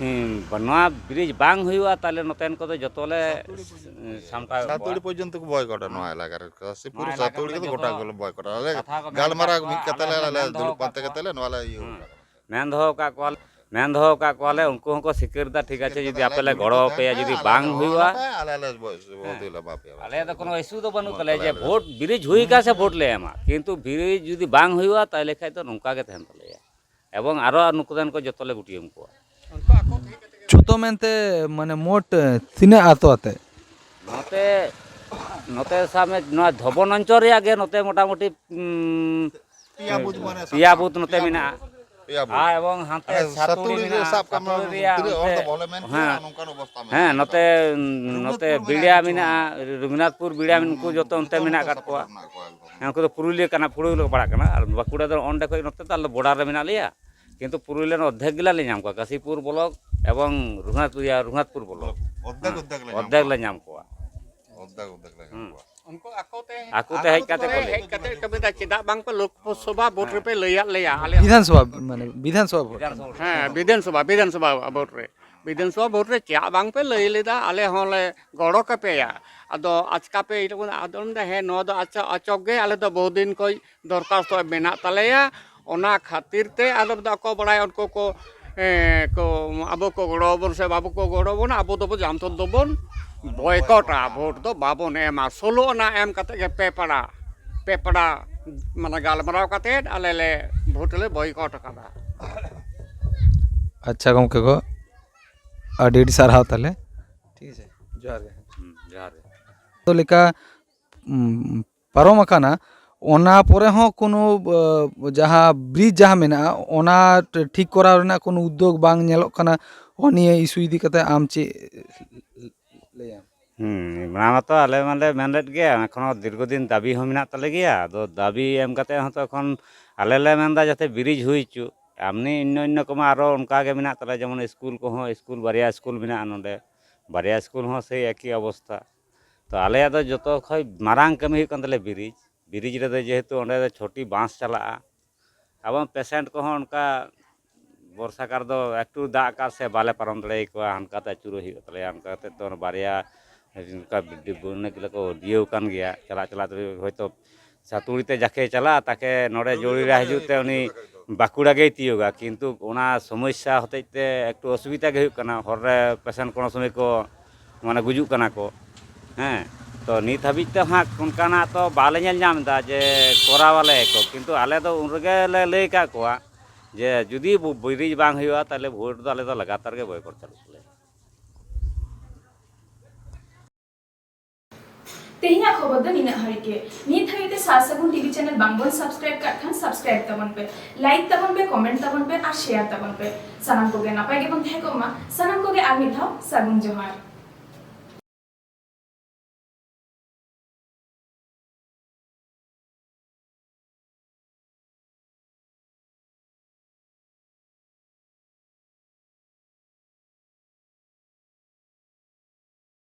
ᱦᱩᱸ, ᱱᱚᱣᱟ ᱵᱨᱤᱡᱽ ᱵᱟᱝ ᱦᱩᱭᱩᱜᱼᱟ, ᱛᱟᱦᱚᱞᱮ ᱱᱚᱛᱮᱱ ᱠᱚᱫᱚ ᱡᱚᱛᱚ ᱞᱮ, ᱦᱩᱸ, ᱥᱟᱢᱴᱟᱣ ᱮᱫ ᱥᱟᱛᱩᱲᱤ ᱠᱚᱣᱟ᱾ ᱯᱚᱨᱡᱚᱱᱛᱚ ᱠᱚ ᱵᱚᱭᱠᱚᱴᱟ ᱱᱚᱣᱟ ᱮᱞᱟᱠᱟ ᱨᱮ, ᱥᱤᱯᱩᱨ ᱱᱚᱣᱟ ᱮᱞᱟᱠᱟ ᱥᱟᱛᱩᱲᱤ ᱨᱮ ᱠᱚᱫᱚ ᱡᱚᱛᱚ ᱜᱚᱴᱟ ᱜᱮᱞᱮ ᱵᱚᱭᱠᱚᱴᱟ᱾ ᱟᱞᱮ ᱠᱟᱛᱷᱟ ᱠᱚ ᱢᱮᱱ ᱜᱟᱞᱢᱟᱨᱟᱣ ᱠᱟᱜ ᱢᱤᱫ ᱠᱚᱣᱟ, ᱠᱟᱛᱮ ᱟᱞᱮ ᱞᱮ, ᱦᱚᱸᱞᱮ ᱞᱮ ᱢᱮᱱ ᱫᱩᱲᱩᱵ ᱫᱚᱦᱚ ᱯᱟᱱᱛᱮ ᱠᱟᱜ ᱠᱟᱛᱮ ᱠᱚᱣᱟ᱾ ᱞᱮ ᱱᱚᱣᱟ ᱞᱮ ᱤᱭᱟᱹ ᱦᱩᱸ᱾ ᱠᱟᱫᱟ᱾ ᱢᱮᱱ ᱫᱚᱦᱚ ᱠᱟᱜ ᱠᱚᱣᱟ, ᱢᱮᱱ ᱫᱚᱦᱚ ᱠᱟᱜ ᱠᱚᱣᱟᱞᱮ, ᱩᱱᱠᱩ ᱦᱚᱸᱠᱚ ᱥᱤᱠᱟᱹᱨ ᱫᱟ, ᱴᱷᱤᱠ ᱟᱪᱷᱮ, ᱥᱤᱠᱟᱹᱨ ᱡᱩᱫᱤ ᱠᱟᱫᱟ, ᱟᱯᱮ ᱟᱞᱮ ᱞᱮ ᱡᱩᱫᱤ ᱜᱚᱲᱚ ᱠᱚ ᱟᱯᱮᱭᱟ, ᱛᱟᱦᱮᱱ ᱡᱩᱫᱤ ᱠᱷᱟᱱ ᱟᱞᱮ ᱵᱟᱝ ᱞᱮ ᱦᱩᱭᱩᱜᱼᱟ, ᱜᱚᱲᱚ ᱟᱯᱮᱭᱟ, ᱟᱞᱮ ᱞᱮ ᱵᱚ-, ᱦᱮᱸ᱾ ᱵᱚᱫᱚᱞᱟ, ᱮᱢᱟ ᱯᱮᱭᱟ᱾ ᱟᱞᱮ ᱫᱚ ᱠᱳᱱᱳ ᱤᱥᱩ ᱫᱚ ᱵᱟᱹᱱᱩᱜ ᱱᱚᱣᱟ ᱛᱟᱞᱮᱭᱟ ᱛᱟᱞᱮ ᱡᱮ ᱟᱞᱮ ᱫᱚ᱾ ᱵᱷᱳᱴ ᱵᱨᱤᱡᱽ ᱦᱩᱭ ᱠᱟᱱ ᱥᱮ ᱵᱷᱳᱴ ᱞᱮ ᱮᱢᱟ, ᱠᱤᱱᱛᱩ ᱵᱨᱤᱡᱽ ᱡᱩᱫᱤ ᱵᱟᱝ ᱦᱩᱭᱩᱜᱼᱟ, ᱛᱟᱦᱚᱞᱮ ᱠᱷᱟᱡ ᱫᱚ ᱱᱚᱝᱠᱟ ᱜᱮ ᱛᱟᱦᱮᱱ ᱛᱟᱞᱮᱭᱟ᱾ ᱮᱵᱚᱝ ᱟᱨᱚ ᱱᱩᱠᱩ ᱨᱮᱱ ᱠᱚ ᱡᱚᱛᱚ ᱞᱮ ᱜᱩᱴᱤᱭᱟᱹᱢ ᱠᱚᱣᱟ᱾ ᱡᱷᱚᱛᱚ ᱢᱮᱱᱛᱮ ᱢᱟᱱᱮ ᱢᱳᱴ, ᱮ, ᱛᱤᱱᱟᱹᱜ ᱟᱛᱳ ᱟᱛᱮ? ᱱᱚᱛᱮ, ᱱᱚᱛᱮ ᱥᱟᱵ ᱢᱮ, ᱱᱚᱣᱟ ᱫᱷᱚᱵᱚᱱ ᱚᱧᱪᱚᱞ ᱨᱮᱭᱟᱜ ᱜᱮ ᱱᱚᱛᱮ ᱢᱚᱴᱟᱢᱩᱴᱤ, ᱩᱸ, ᱯᱮᱭᱟ ᱵᱩᱛᱷ ᱢᱟᱱᱮ ᱥᱟᱵ ᱯᱮᱭᱟ ᱠᱟᱜ ᱵᱩᱛᱷ ᱱᱚᱛᱮ ᱯᱮᱭᱟ ᱢᱮᱱᱟᱜᱼᱟ᱾ ᱵᱩᱛᱷ᱾ ᱯᱮᱭᱟ ᱵᱩᱛᱷ᱾ ᱟᱨ ᱮᱵᱚᱝ ᱦᱟᱱᱛᱮ ᱟᱨ ᱥᱟᱛᱩᱲᱤ ᱥᱟᱛᱩᱲᱤ ᱨᱮ ᱢᱮᱱᱟᱜᱼᱟ, ᱥᱟᱵ ᱠᱟᱜ ᱢᱮ, ᱥᱟᱛᱩᱲᱤ ᱨᱮᱭᱟᱜ ᱛᱤᱱᱟᱹᱜ ᱦᱚᱲ ᱚᱱᱛᱮ, ᱫᱚ ᱵᱚᱞᱮ ᱢᱮᱱ ᱠᱮᱭᱟ, ᱦᱮᱸ, ᱱᱚᱝᱠᱟᱱ ᱚᱵᱚᱥᱛᱟ ᱦᱮᱸ, ᱢᱮᱱᱟᱜᱼᱟ᱾ ᱱᱚᱛᱮ, ᱱᱚᱛᱮ ᱨᱚᱜᱷᱩᱱᱟᱛᱷᱯᱩᱨ ᱵᱤᱲᱤᱭᱟ ᱢᱮᱱᱟᱜᱼᱟ, ᱢᱮᱱᱟᱜᱼᱟ, ᱨᱚᱜᱷᱩᱱᱟᱛᱷᱯᱩᱨ ᱵᱤᱲᱤᱭᱟ ᱢᱮᱱᱟᱜ ᱟᱠᱟᱫ ᱠᱚᱣᱟ᱾ ᱦᱮᱸ, ᱱᱩᱠᱩ ᱡᱚᱛᱚ ᱚᱱᱛᱮ ᱢᱮᱱᱟᱜ ᱟᱠᱟᱫ ᱠᱚᱣᱟ᱾ ᱦᱮᱸ, ᱩᱱᱠᱩ ᱫᱚ ᱯᱩᱨᱩᱞᱤᱭᱟᱹ ᱠᱟᱱᱟ, ᱯᱩᱨᱩᱞᱤᱭᱟᱹ ᱠᱚ ᱯᱟᱲᱟᱜ ᱠᱟᱱᱟ᱾ ᱟᱨ ᱵᱟᱸᱠᱩᱲᱟ ᱫᱚ ᱚᱸᱰᱮ ᱠᱷᱚᱡ ᱱᱚᱛᱮ ᱫᱚ ᱟᱞᱮ ᱫᱚ ᱵᱚᱰᱟᱨ ᱨᱮ ᱢᱮᱱᱟᱜ ᱞᱮᱭᱟ, ᱠᱤᱱᱛᱩ ᱯᱩᱨᱩᱞᱤᱭᱟᱹ ᱨᱮᱱ ᱚᱨᱫᱷᱮᱠ ᱜᱮᱞᱮ ᱧᱟᱢ ᱠᱚᱣᱟ, ᱠᱟᱥᱤᱯᱩᱨ ᱵᱞᱚᱠ ᱮᱵᱚᱝ ᱨᱚᱜᱷᱩᱱᱟᱛᱷ, ᱤᱭᱟᱹ, ᱨᱚᱜᱷᱩᱱᱟᱛᱷᱯᱩᱨ ᱵᱞᱚᱠ᱾ ᱚᱨᱫᱷᱮᱠ, ᱦᱮᱸ, ᱚᱨᱫᱷᱮᱠ ᱞᱮ ᱧᱟᱢ ᱚᱨᱫᱷᱮᱠ ᱠᱚᱣᱟ᱾ ᱞᱮ ᱧᱟᱢ ᱦᱩᱸ᱾ ᱠᱚᱣᱟ᱾ ᱩᱱᱠᱩ ᱟᱠᱚ ᱛᱮ ᱟᱠᱚ ᱛᱮ ᱦᱮᱡ ᱠᱟᱛᱮ ᱠᱚ ᱞᱟᱹᱭ᱾ ᱦᱮᱡ ᱠᱟᱛᱮ ᱠᱟᱹᱢᱤ ᱫᱟ, ᱪᱮᱫᱟᱜ ᱵᱟᱝ ᱯᱮ ᱞᱳᱠᱥᱚᱵᱷᱟ ᱵᱷᱳᱴ ᱦᱮᱸ᱾ ᱨᱮᱯᱮ ᱞᱟᱹᱭᱟᱫ ᱞᱮᱭᱟ? ᱟᱞᱮ ᱵᱤᱫᱷᱟᱱ ᱥᱚᱵᱷᱟ, ᱢᱟᱱᱮ ᱵᱤᱫᱷᱟᱱ ᱥᱚᱵᱷᱟ ᱵᱷᱳᱴ᱾ ᱦᱮᱸ, ᱵᱤᱫᱷᱟᱱ ᱥᱚᱵᱷᱟ, ᱵᱤᱫᱷᱟᱱ ᱥᱚᱵᱷᱟ ᱵᱷᱳᱴ ᱨᱮ, ᱵᱤᱫᱷᱟᱱ ᱥᱚᱵᱷᱟ ᱵᱷᱳᱴ ᱨᱮ ᱪᱮᱫᱟᱜ ᱵᱟᱝ ᱯᱮ ᱞᱟᱹᱭ ᱞᱮᱫᱟ? ᱟᱞᱮ ᱦᱚᱸᱞᱮ ᱜᱚᱲᱚ ᱠᱟᱯᱮᱭᱟ᱾ ᱟᱫᱚ ᱟᱪᱠᱟ ᱯᱮ ᱤᱭᱟᱹ ᱠᱟᱱᱟ, ᱟᱫᱚ ᱢᱮᱱᱫᱟ, ᱦᱮᱸ, ᱱᱚᱣᱟ ᱫᱚ ᱟᱪᱪᱷᱟ, ᱟᱪᱚᱠ ᱜᱮ, ᱟᱞᱮ ᱫᱚ ᱵᱚᱦᱩ ᱫᱤᱱ ᱠᱷᱚᱡ ᱫᱚᱨᱠᱷᱟᱥᱛᱚ ᱢᱮᱱᱟᱜ ᱛᱟᱞᱮᱭᱟ᱾ ᱚᱱᱟ ᱠᱷᱟᱹᱛᱤᱨ ᱛᱮ ᱟᱫᱚ ᱫᱚ ᱟᱠᱚ ᱵᱟᱲᱟᱭ ᱩᱱᱠᱩ ᱠᱚ ᱮ, ᱠᱚ, ᱟᱵᱚ ᱠᱚ ᱜᱚᱲᱚ ᱟᱵᱚᱱ ᱥᱮ ᱵᱟᱵᱚ ᱠᱚ ᱜᱚᱲᱚ ᱟᱵᱚᱱᱟ, ᱟᱵᱚ ᱫᱚᱵᱚ ᱡᱟᱢᱛᱚᱱ ᱫᱚᱵᱚᱱ ᱵᱚᱭᱠᱚᱴᱟ, ᱵᱷᱳᱴ ᱫᱚ ᱵᱟᱵᱚᱱ ᱮᱢᱟ᱾ ᱥᱳᱞᱳ ᱟᱱᱟ ᱮᱢ ᱠᱟᱛᱮ ᱜᱮ ᱯᱮ ᱯᱟᱲᱟ, ᱯᱮ ᱯᱟᱲᱟ ᱢᱟᱱᱮ ᱜᱟᱞᱢᱟᱨᱟᱣ ᱠᱟᱛᱮ ᱟᱞᱮ ᱞᱮ ᱵᱷᱳᱴ ᱞᱮ ᱵᱚᱭᱠᱚᱴ ᱟᱠᱟᱫᱟ᱾ ᱟᱪᱪᱷᱟ ᱜᱚᱢᱠᱮ ᱠᱚ, ᱟᱹᱰᱤ ᱟᱹᱰᱤ ᱥᱟᱨᱦᱟᱣ ᱛᱟᱞᱮ᱾ ᱴᱷᱤᱠ ᱟᱪᱷᱮ, ᱡᱚᱦᱟᱨ ᱜᱮ᱾ ᱦᱩᱸ, ᱡᱚᱦᱟᱨ ᱜᱮ᱾ ᱡᱚᱛᱚ ᱞᱮᱠᱟ ᱩᱢ, ᱯᱟᱨᱚᱢ ᱟᱠᱟᱱᱟ, ᱚᱱᱟ ᱯᱚᱨᱮ ᱦᱚᱸ ᱠᱳᱱᱳ ᱟ, ᱡᱟᱦᱟᱸ ᱵᱨᱤᱡᱽ ᱡᱟᱦᱟᱸ ᱢᱮᱱᱟᱜᱼᱟ, ᱚᱱᱟ ᱴᱷᱤᱠ ᱠᱚᱨᱟᱣ ᱨᱮᱱᱟᱜ ᱠᱳᱱᱳ ᱩᱫᱽᱫᱳᱜᱽ ᱵᱟᱝ ᱧᱮᱞᱚᱜ ᱠᱟᱱᱟ᱾ ᱚ ᱱᱤᱭᱟᱹ ᱤᱥᱩ ᱤᱫᱤ ᱠᱟᱛᱮ ᱟᱢ ᱪᱮᱫ ᱞᱟᱹᱭᱟᱢ? ᱦᱩᱸ, ᱚᱱᱟ ᱢᱟᱛᱚ ᱟᱞᱮ ᱢᱟᱞᱮ ᱢᱮᱱ ᱞᱮᱫ ᱜᱮᱭᱟ, ᱮᱠᱷᱚᱱᱳ ᱫᱤᱨᱜᱷᱚ ᱫᱤᱱ ᱫᱟᱹᱵᱤ ᱦᱚᱸ ᱢᱮᱱᱟᱜ ᱛᱟᱞᱮ ᱜᱮᱭᱟ᱾ ᱟᱫᱚ ᱫᱟᱹᱵᱤ ᱮᱢ ᱠᱟᱛᱮ ᱦᱚᱸᱛᱚ ᱮᱠᱷᱚᱱ ᱟᱞᱮ ᱞᱮ ᱢᱮᱱᱫᱟ ᱡᱟᱛᱮ ᱵᱨᱤᱡᱽ ᱦᱩᱭ ᱦᱚᱪᱚ᱾ ᱮᱢᱱᱤ ᱚᱱᱱᱚ ᱚᱱᱱᱚ ᱠᱚᱢᱟ ᱟᱨᱚ ᱚᱱᱠᱟ ᱜᱮ ᱢᱮᱱᱟᱜ ᱛᱟᱞᱮᱭᱟ, ᱡᱮᱢᱚᱱ ᱥᱠᱩᱞ ᱠᱚᱦᱚᱸ, ᱥᱠᱩᱞ ᱵᱟᱨᱭᱟ ᱥᱠᱩᱞ ᱢᱮᱱᱟᱜᱼᱟ ᱱᱚᱰᱮ, ᱵᱟᱨᱭᱟ ᱥᱠᱩᱞ ᱦᱚᱸ ᱥᱮᱭ ᱮᱠᱤ ᱚᱵᱚᱥᱛᱷᱟ᱾ ᱛᱚ ᱟᱞᱮᱭᱟᱜ ᱫᱚ ᱡᱚᱛᱚ ᱠᱷᱚᱡ ᱢᱟᱨᱟᱝ ᱠᱟᱹᱢᱤ ᱦᱩᱭᱩᱜ ᱠᱟᱱ ᱛᱟᱞᱮᱭᱟ ᱵᱨᱤᱡᱽ᱾ ᱵᱨᱤᱡᱽ ᱨᱮᱫᱚ ᱡᱮᱦᱮᱛᱩ ᱚᱸᱰᱮ ᱫᱚ ᱪᱷᱚᱴᱤ ᱵᱟᱥ ᱪᱟᱞᱟᱜᱼᱟ, ᱮᱵᱚᱝ ᱯᱮᱥᱮᱱᱴ ᱠᱚᱦᱚᱸ ᱚᱱᱠᱟ ᱵᱚᱨᱥᱟ ᱠᱟᱞ ᱫᱚ ᱮᱠᱴᱩ ᱫᱟᱜ ᱟᱠᱟᱫ ᱥᱮ ᱵᱟᱞᱮ ᱯᱟᱨᱚᱢ ᱫᱟᱲᱮᱭᱟᱠᱚᱣᱟ, ᱦᱟᱱᱠᱟᱛᱮ ᱟᱹᱪᱩᱨᱚᱜ ᱦᱩᱭᱩᱜ ᱛᱟᱞᱮᱭᱟ᱾ ᱚᱱᱠᱟ ᱠᱟᱛᱮ ᱫᱚ ᱵᱟᱨᱭᱟ ᱚᱱᱠᱟ ᱰᱤ-, ᱚᱱᱮᱠ ᱜᱤᱞᱟᱹ ᱠᱚ ᱫᱤᱭᱟᱹᱣ ᱟᱠᱟᱱ ᱜᱮᱭᱟ᱾ ᱪᱟᱞᱟᱜ ᱪᱟᱞᱟᱜ ᱛᱮ ᱦᱚᱭᱛᱳ ᱥᱟᱛᱩᱲᱤ ᱛᱮ ᱡᱟᱠᱮ ᱪᱟᱞᱟᱜᱼᱟ, ᱛᱟᱠᱮ ᱱᱚᱰᱮ ᱡᱳᱲᱤ ᱨᱮ ᱦᱤᱡᱩᱜ ᱛᱮ ᱩᱱᱤ ᱵᱟᱸᱠᱩᱲᱟ ᱜᱮᱭ ᱛᱤᱭᱳᱜᱟ, ᱠᱤᱱᱛᱩ ᱚᱱᱟ ᱥᱚᱢᱚᱥᱥᱟ ᱦᱚᱛᱮᱡ ᱛᱮ ᱮᱠᱴᱩ ᱚᱥᱩᱵᱤᱫᱟ ᱜᱮ ᱦᱩᱭᱩᱜ ᱠᱟᱱᱟ᱾ ᱦᱚᱨ ᱨᱮ ᱯᱮᱥᱮᱱᱴ ᱠᱳᱱᱳ ᱥᱚᱢᱚᱭ ᱠᱚ ᱢᱟᱱᱮ ᱜᱩᱡᱩᱜ ᱠᱟᱱᱟ ᱠᱚ᱾ ᱦᱮᱸ, ᱛᱚ ᱱᱤᱛ ᱦᱟᱹᱵᱤᱡ ᱛᱮ ᱦᱟᱸᱜ ᱚᱱᱠᱟᱱᱟᱜ ᱛᱚ ᱵᱟᱞᱮ ᱧᱮᱞ ᱧᱟᱢ ᱮᱫᱟ ᱡᱮ ᱠᱚᱨᱟᱣ ᱟᱞᱮ ᱠᱚ, ᱠᱤᱱᱛᱩ ᱟᱞᱮ ᱫᱚ ᱩᱱ ᱨᱮᱜᱮ ᱞᱮ ᱞᱟᱹᱭ ᱟᱠᱟᱫ ᱠᱚᱣᱟ ᱡᱮ ᱡᱩᱫᱤ ᱵᱨᱤᱡᱽ ᱵᱟᱝ ᱦᱩᱭᱩᱜᱼᱟ, ᱛᱟᱦᱚᱞᱮ ᱵᱷᱳᱴ ᱫᱚ ᱟᱞᱮ ᱫᱚ ᱞᱟᱜᱟᱛᱟᱨ ᱜᱮ ᱵᱚᱭᱠᱚᱴ ᱪᱟᱹᱞᱩᱜ ᱛᱟᱞᱮᱭᱟ᱾ ᱛᱮᱦᱮᱧᱟᱜ ᱠᱷᱚᱵᱚᱨ ᱫᱚ ᱱᱤᱱᱟᱹᱜ ᱦᱟᱹᱨᱤᱡ ᱜᱮ᱾ ᱱᱤᱛ ᱦᱟᱹᱵᱤᱡ ᱛᱮ ᱥᱟᱨ ᱥᱟᱹᱜᱩᱱ ᱴᱤᱵᱷᱤ ᱪᱮᱱᱮᱞ ᱵᱟᱝ ᱵᱚᱱ ᱥᱟᱵᱥᱠᱨᱟᱭᱤᱵ ᱠᱟᱜ ᱠᱷᱟᱱ ᱥᱟᱵᱥᱠᱨᱟᱭᱤᱵ ᱛᱟᱵᱚᱱ ᱯᱮ, ᱞᱟᱭᱤᱠ ᱛᱟᱵᱚᱱ ᱯᱮ, ᱠᱚᱢᱮᱱᱴ ᱛᱟᱵᱚᱱ ᱯᱮ ᱟᱨ ᱥᱮᱭᱟᱨ ᱛᱟᱵᱚᱱ ᱯᱮ᱾ ᱥᱟᱱᱟᱢ ᱠᱚᱜᱮ ᱱᱟᱯᱟᱭ ᱜᱮᱵᱚᱱ ᱛᱟᱦᱮᱸ ᱠᱚᱜ ᱢᱟ᱾ ᱥᱟᱱᱟᱢ ᱠᱚᱜᱮ ᱟᱨ ᱢᱤᱫ ᱫᱷᱟᱣ ᱥᱟᱹᱜᱩᱱ ᱡᱚᱦᱟᱨ᱾